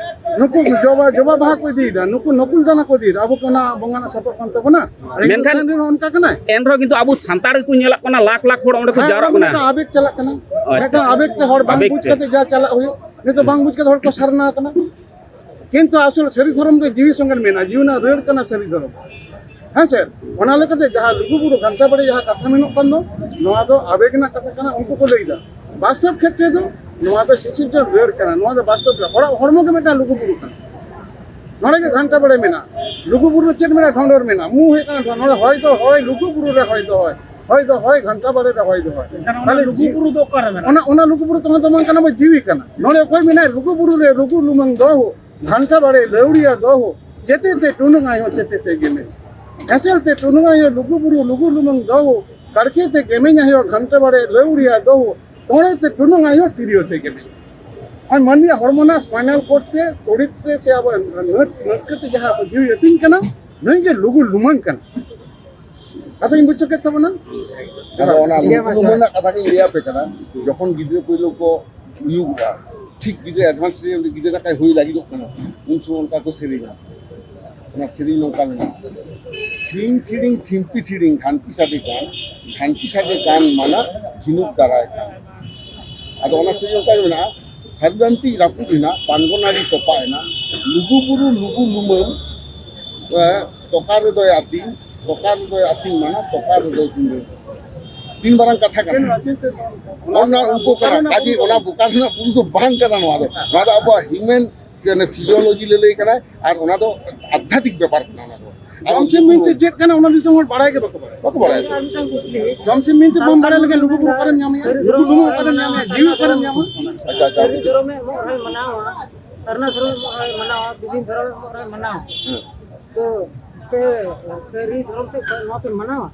ᱱᱩᱠᱩ ᱡᱚᱵᱟ, ᱡᱚᱵᱟ ᱵᱟᱦᱟ ᱠᱚ ᱤᱫᱤᱭᱮᱫᱟ, ᱱᱩᱠᱩ ᱱᱚᱠᱩᱞ ᱫᱟᱱᱟ ᱠᱚ ᱤᱫᱤᱭᱮᱫᱟ᱾ ᱟᱵᱚ ᱠᱚ ᱚᱱᱟ ᱵᱚᱸᱜᱟᱱᱟᱜ ᱥᱟᱯᱟᱵ ᱠᱟᱱ ᱛᱟᱵᱚᱱᱟ᱾ ᱟᱨ ᱢᱮᱱᱠᱷᱟᱱ ᱦᱤᱱᱫᱩᱥᱛᱷᱟᱱ ᱨᱮᱦᱚᱸ ᱚᱱᱠᱟ ᱠᱟᱱᱟᱭ᱾ ᱮᱱᱨᱮᱦᱚᱸ ᱠᱤᱱᱛᱩ ᱟᱵᱚ ᱥᱟᱱᱛᱟᱲ ᱜᱮᱠᱚ ᱧᱮᱞᱚᱜ ᱠᱟᱱᱟ, ᱞᱟᱠᱷ ᱞᱟᱠᱷ ᱦᱚᱲ ᱚᱸᱰᱮ ᱠᱚ ᱦᱮᱸ, ᱡᱟᱣᱨᱟᱜ ᱚᱱᱟ ᱠᱟᱱᱟ᱾ ᱢᱤᱫᱴᱟᱝ ᱟᱵᱮᱜ ᱪᱟᱞᱟᱜ ᱠᱟᱱᱟ᱾ ᱟᱪᱪᱷᱟ᱾ ᱢᱤᱫᱴᱟᱝ ᱟᱵᱮᱜ ᱛᱮ ᱦᱚᱲ ᱵᱟᱝ ᱟᱵᱮᱜ ᱵᱩᱡᱽ ᱛᱮ᱾ ᱠᱟᱛᱮ ᱡᱟ ᱪᱟᱞᱟᱜ ᱦᱩᱭᱩᱜ, ᱱᱤᱛᱚᱜ ᱵᱟᱝ ᱵᱩᱡᱽ ᱠᱟᱛᱮ ᱦᱚᱲ ᱠᱚ ᱥᱟᱨᱱᱟ ᱟᱠᱟᱱᱟ᱾ ᱠᱤᱱᱛᱩ ᱟᱥᱚᱞ ᱥᱟᱹᱨᱤ ᱫᱷᱚᱨᱚᱢ ᱫᱚ ᱡᱤᱣᱤ ᱥᱚᱸᱜᱮ ᱢᱮᱱᱟᱜᱼᱟ, ᱡᱤᱣᱤ ᱨᱮᱱᱟᱜ ᱨᱟᱹᱲ ᱠᱟᱱᱟ ᱥᱟᱹᱨᱤ ᱫᱷᱚᱨᱚᱢ᱾ ᱦᱮᱸ ᱥᱮ? ᱚᱱᱟ ᱞᱮᱠᱟᱛᱮ ᱡᱟᱦᱟᱸ ᱞᱩᱜᱩᱵᱩᱨᱩ ᱜᱷᱟᱱᱴᱟ ᱵᱟᱲᱮ ᱡᱟᱦᱟᱸ ᱠᱟᱛᱷᱟ ᱢᱮᱱᱚᱜ ᱠᱟᱱ ᱫᱚ, ᱱᱚᱣᱟ ᱫᱚ ᱟᱵᱮᱜᱽ ᱨᱮᱱᱟᱜ ᱠᱟᱛᱷᱟ ᱠᱟᱱᱟ, ᱩᱱᱠᱩ ᱠᱚ ᱞᱟᱹᱭᱫᱟ᱾ ᱵᱟᱥᱛᱚᱵ ᱠᱷᱮᱛᱨᱮ ᱫᱚ ᱱᱚᱣᱟ ᱫᱚ ᱥᱤᱥᱤᱨᱡᱚᱱ ᱨᱟᱹᱲ ᱠᱟᱱᱟ, ᱱᱚᱣᱟ ᱫᱚ ᱵᱟᱥᱛᱚᱵ ᱨᱮ ᱦᱚᱲᱟᱜ ᱦᱚᱲᱢᱚ ᱜᱮ ᱢᱤᱫᱴᱟᱝ ᱞᱩᱜᱩᱵᱩᱨᱩ ᱠᱟᱱᱟ᱾ ᱱᱚᱰᱮ ᱜᱮ ᱜᱷᱟᱱᱴᱟ ᱵᱟᱲᱮ ᱢᱮᱱᱟᱜᱼᱟ, ᱞᱩᱜᱩᱵᱩᱨᱩ ᱨᱮ ᱪᱮᱫ ᱢᱮᱱᱟᱜᱼᱟ? ᱰᱷᱚᱸᱰᱚᱨ ᱢᱮᱱᱟᱜᱼᱟ, ᱢᱩ ᱦᱩᱭᱩᱜ ᱠᱟᱱᱟ ᱰᱷᱚᱸᱰᱚᱨ, ᱦᱚᱭ ᱫᱚ ᱦᱚᱭ, ᱞᱩᱜᱩᱵᱩᱨᱩ ᱨᱮ ᱦᱚᱭ ᱫᱚ ᱦᱚᱭ᱾ ᱦᱚᱭ ᱫᱚ ᱦᱚᱭ, ᱜᱷᱟᱱᱴᱟ ᱵᱟᱲᱮ ᱨᱮ ᱦᱚᱭ ᱫᱚ ᱦᱚᱭ᱾ ᱮᱱᱠᱷᱟᱱ ᱚᱱᱟ ᱛᱟᱦᱞᱮ ᱞᱩᱜᱩ ᱡᱤᱣᱤ-, ᱵᱩᱨᱩ ᱫᱚ ᱚᱠᱟᱨᱮ ᱢᱮᱱᱟᱜᱼᱟ? ᱚᱱᱟ, ᱚᱱᱟ ᱞᱩᱜᱩ ᱵᱩᱨᱩ ᱛᱟᱦᱮᱸ ᱫᱚ ᱵᱟᱝ ᱠᱟᱱᱟ, ᱵᱚ ᱡᱤᱣᱤ ᱠᱟᱱᱟ᱾ ᱱᱚᱰᱮ ᱚᱠᱚᱭ ᱢᱮᱱᱟᱭ, ᱞᱩᱜᱩ ᱵᱩᱨᱩ ᱨᱮ ᱞᱩᱜᱩ ᱞᱩᱢᱟᱹᱝ ᱫᱚᱦᱚ, ᱜᱷᱟᱱᱴᱟ ᱵᱟᱲᱮ ᱞᱟᱹᱣᱲᱤᱭᱟ ᱫᱚᱦᱚ, ᱪᱮᱛᱮ ᱛᱮ ᱴᱩᱱᱩᱝ ᱟᱭᱳ ᱪᱮᱛᱮ ᱛᱮ ᱜᱮᱢᱮᱧ᱾ ᱦᱮᱸᱥᱮᱞ ᱛᱮ ᱴᱩᱱᱩᱝ ᱟᱭᱳ ᱞᱩᱜᱩ ᱵᱩᱨᱩ ᱞᱩᱜᱩ ᱞᱩᱢᱟᱹᱝ ᱫᱚᱦᱚ, ᱠᱟᱲᱠᱷᱤ ᱛᱮ ᱜᱮᱢᱮᱧ ᱟᱭᱳ ᱜᱷᱟᱱᱴᱟ ᱵᱟᱲᱮ ᱞᱟᱹᱣᱲᱤᱭᱟ ᱫᱚᱦᱚ, ᱛᱚᱲᱮ ᱛᱮ ᱴᱩᱱᱩᱝ ᱟᱭᱳ ᱛᱤᱨᱭᱳ ᱛᱮ ᱜᱮᱢᱮᱧ᱾ ᱟᱨ ᱢᱟᱹᱱᱢᱤᱭᱟᱜ ᱦᱚᱲᱢᱚ ᱨᱮᱱᱟᱜ spinal cord ᱛᱮ, ᱛᱚᱲᱤ ᱛᱮ ᱥᱮ ᱟᱵᱚ ᱱᱟᱹᱴ, ᱱᱟᱹᱴᱠᱟᱹ ᱛᱮ ᱡᱟᱦᱟᱸ ᱡᱤᱣᱤ ᱟᱹᱛᱤᱧ ᱠᱟᱱᱟ, ᱱᱩᱭ ᱜᱮ ᱞᱩᱜᱩ ᱞᱩᱢᱟᱹᱝ ᱠᱟᱱᱟ᱾ ᱠᱟᱛᱷᱟᱧ ᱵᱩᱡᱷᱟᱹᱣ ᱠᱮᱫ ᱛᱟᱵᱚᱱᱟ᱾ ᱟᱫᱚ ᱚᱱᱟ ᱴᱷᱤᱠ ᱜᱮᱭᱟ, ᱞᱩᱜᱩ ᱢᱟ, ᱞᱩᱢᱟᱹᱝ ᱨᱮᱱᱟᱜ ᱠᱟᱛᱷᱟ ᱜᱤᱧ ᱞᱟᱹᱭ ᱟᱯᱮ ᱠᱟᱱᱟ᱾ ᱡᱚᱠᱷᱚᱱ ᱜᱤᱫᱽᱨᱟᱹ ᱯᱳᱭᱞᱳ ᱠᱚ ᱦᱩᱭᱩᱜᱼᱟ, ᱴᱷᱤᱠ ᱜᱤᱫᱽᱨᱟᱹ advance stage ᱨᱮ ᱜᱤᱫᱽᱨᱟᱹ ᱱᱟᱠᱟᱭ ᱦᱩᱭ ᱞᱟᱹᱜᱤᱫᱚᱜ ᱠᱟᱱᱟ, ᱩᱱ ᱥᱚᱢᱚᱭ ᱚᱱᱠᱟ ᱠᱚ ᱥᱮᱨᱮᱧᱟ᱾ ᱚᱱᱟ ᱥᱮᱨᱮᱧ ᱱᱚᱝᱠᱟ ᱢᱮᱱᱟᱜᱼᱟ: ᱴᱷᱤᱝ ᱴᱷᱤᱲᱤᱝ ᱴᱷᱤᱢᱯᱤ ᱴᱷᱤᱲᱤᱝ ᱜᱷᱟᱱᱴᱤ ᱥᱟᱰᱮ ᱠᱟᱱ, ᱜᱷᱟᱱᱴᱤ ᱥᱟᱰᱮ ᱠᱟᱱ ᱢᱟᱱᱟ ᱡᱷᱤᱱᱩᱠ ᱫᱟᱨᱟᱭ ᱠᱟᱱ᱾ ᱟᱫᱚ ᱚᱱᱟ ᱥᱮᱨᱮᱧ ᱚᱱᱠᱟ ᱜᱮ ᱢᱮᱱᱟᱜᱼᱟ: ᱥᱟᱹᱨᱩ ᱰᱟᱱᱴᱤᱡ ᱨᱟᱹᱯᱩᱫ ᱮᱱᱟ, ᱯᱟᱱᱜᱚ ᱱᱟᱹᱲᱤ ᱛᱚᱯᱟᱜ ᱮᱱᱟ, ᱞᱩᱜᱩ ᱵᱩᱨᱩ ᱞᱩᱜᱩ ᱞᱩᱢᱟᱹᱝ, ᱮ, ᱛᱚᱠᱟ ᱨᱮᱫᱚᱭ ᱟᱹᱛᱤᱧ, ᱛᱚᱠᱟ ᱨᱮᱫᱚᱭ ᱟᱹᱛᱤᱧ ᱢᱟᱱᱟ, ᱛᱚᱠᱟ ᱨᱮᱫᱚᱭ ᱠᱩᱸᱰᱟᱹ᱾ ᱛᱤᱱ ᱢᱟᱨᱟᱝ ᱠᱟᱛᱷᱟ ᱠᱟᱱᱟ᱾ ᱚᱱᱟ ᱩᱱᱠᱩ ᱠᱟᱱᱟ, ᱠᱟᱡᱮ ᱚᱱᱟ ᱵᱚᱠᱟ ᱨᱮᱱᱟᱜ ᱵᱩᱨᱩ ᱫᱚ ᱵᱟᱝ ᱠᱟᱱᱟ ᱱᱚᱣᱟ ᱫᱚ᱾ ᱱᱚᱣᱟ ᱫᱚ ᱟᱵᱚᱣᱟᱜ human ᱥᱮ ᱚᱱᱮ physiology ᱞᱟᱹᱞᱟᱹᱭ ᱠᱟᱱᱟᱭ, ᱟᱨ ᱚᱱᱟ ᱫᱚ ᱟᱫᱷᱭᱟᱛᱢᱤᱠ ᱵᱮᱯᱟᱨ ᱠᱟᱱᱟ ᱚᱱᱟ ᱫᱚ᱾ ᱟᱨ ᱡᱚᱢᱥᱤᱢ ᱢᱤᱱᱛᱤ ᱪᱮᱫ ᱠᱟᱱᱟ ᱚᱱᱟ ᱫᱤᱥᱚᱢ ᱦᱚᱲ ᱵᱟᱲᱟᱭ ᱜᱮ ᱵᱟᱠᱚ ᱵᱟᱲᱟᱭᱟ᱾ ᱵᱟᱠᱚ ᱵᱟᱲᱟᱭᱟ᱾ ᱟᱨ ᱢᱤᱫᱴᱟᱝ ᱠᱩᱠᱞᱤ, ᱡᱚᱢᱥᱤᱢ ᱢᱤᱱᱛᱤ ᱵᱟᱢ ᱵᱟᱲᱟᱭ ᱞᱮᱠᱷᱟᱱ ᱞᱩᱜᱩ ᱵᱩᱨᱩ ᱚᱠᱟᱨᱮᱢ ᱧᱟᱢᱮᱭᱟ? ᱞᱩᱜᱩ ᱞᱩᱢᱟᱹᱝ ᱚᱠᱟᱨᱮᱢ ᱧᱟᱢᱮᱭᱟ? ᱡᱤᱣᱤ ᱚᱠᱟᱨᱮᱢ ᱧᱟᱢᱟ? ᱟᱪᱪᱷᱟ, ᱟᱪᱪᱷᱟ᱾ ᱥᱟᱹᱨᱤ ᱫᱷᱚᱨᱚᱢᱮ ᱮᱢᱚᱜ ᱨᱮᱦᱚᱸᱭ ᱢᱟᱱᱟᱣᱟ, ᱥᱟᱨᱱᱟ ᱫᱷᱚᱨᱚᱢᱮ ᱮᱢᱚᱜ ᱨᱮᱦᱚᱸᱭ ᱢᱟᱱᱟᱣᱟ, ᱵᱤᱵᱷᱤᱱ ᱫᱷᱚᱨᱚᱢᱮ ᱮᱢᱚᱜ ᱨᱮᱦᱚᱸᱭ ᱢᱟᱱᱟᱣᱟ᱾ ᱦᱮᱸ᱾ ᱛᱚ ᱟᱯᱮ ᱥᱟᱹᱨᱤ ᱫᱷᱚᱨᱚᱢ ᱥᱮᱫ ᱠᱷᱚᱱ ᱱᱚᱣᱟ ᱯᱮ ᱢᱟᱱᱟᱣᱟ?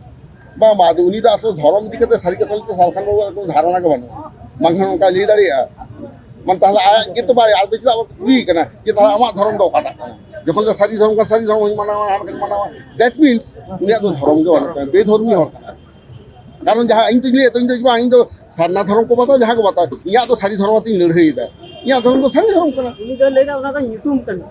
ᱵᱟᱝ, ᱵᱟᱝ, ᱟᱫᱚ ᱩᱱᱤ ᱫᱚ ᱟᱥᱚᱞ ᱫᱷᱚᱨᱚᱢ ᱤᱫᱤ ᱠᱟᱛᱮ ᱥᱟᱹᱨᱤ ᱠᱟᱛᱷᱟ ᱞᱟᱹᱭ ᱛᱮ ᱥᱟᱞᱠᱷᱟᱱ ᱵᱟᱵᱩᱣᱟᱜ ᱠᱳᱱᱳ ᱫᱷᱟᱨᱚᱱᱟ ᱜᱮ ᱵᱟᱹᱱᱩᱜᱼᱟ᱾ ᱵᱟᱝᱠᱷᱟᱱ ᱚᱱᱠᱟᱭ ᱞᱟᱹᱭ ᱫᱟᱲᱮᱭᱟᱜᱼᱟ᱾ ᱢᱟᱱᱮ ᱛᱟᱦᱞᱮ ᱟᱡ ᱜᱮᱛᱚ ᱵᱟᱭ, ᱟᱡ ᱫᱚ ᱪᱮᱫᱟᱜ ᱵᱟᱭ ᱠᱩᱞᱤᱭᱮ ᱠᱟᱱᱟ ᱡᱮ ᱛᱟᱦᱞᱮ ᱟᱢᱟᱜ ᱫᱷᱚᱨᱚᱢ ᱫᱚ ᱚᱠᱟᱴᱟᱜ ᱠᱟᱱᱟ? ᱡᱚᱠᱷᱚᱱ ᱫᱚ ᱥᱟᱹᱨᱤ ᱫᱷᱚᱨᱚᱢ ᱠᱟᱱᱟ, ᱥᱟᱹᱨᱤ ᱫᱷᱚᱨᱚᱢ ᱦᱚᱸᱧ ᱢᱟᱱᱟᱣᱟ, ᱦᱟᱱᱟ ᱠᱟᱹᱧ ᱢᱟᱱᱟᱣᱟ, that means ᱩᱱᱤᱭᱟᱜ ᱫᱚ ᱫᱷᱚᱨᱚᱢ ᱜᱮ ᱵᱟᱹᱱᱩᱜ ᱛᱟᱭᱟ, ᱵᱮᱫᱷᱚᱨᱢᱤ ᱦᱚᱲ ᱠᱟᱱᱟᱭ᱾ ᱠᱟᱨᱚᱱ ᱡᱟᱦᱟᱸ ᱤᱧ ᱫᱚᱧ ᱞᱟᱹᱭᱟ ᱛᱚ, ᱤᱧ ᱫᱚ ᱵᱟᱝ, ᱤᱧ ᱫᱚ ᱥᱟᱨᱱᱟ ᱫᱷᱚᱨᱚᱢ ᱠᱚ ᱵᱟᱛᱟᱣᱟ, ᱡᱟᱦᱟᱸ ᱠᱚ ᱵᱟᱛᱟᱣᱟ, ᱤᱧᱟᱹᱜ ᱫᱚ ᱥᱟᱹᱨᱤ ᱫᱷᱚᱨᱚᱢ ᱟᱛᱮᱧ ᱞᱟᱹᱲᱦᱟᱹᱭᱮᱫᱟ, ᱤᱧᱟᱹᱜ ᱫᱷᱚᱨᱚᱢ ᱫᱚ ᱥᱟᱹᱨᱤ ᱫᱷᱚᱨᱚᱢ ᱠᱟᱱᱟ᱾ ᱩᱱᱤ ᱫᱚ ᱞᱟᱹᱭᱫᱟ ᱚᱱᱟ ᱫᱚ ᱧᱩᱛᱩᱢ ᱠᱟᱱᱟ᱾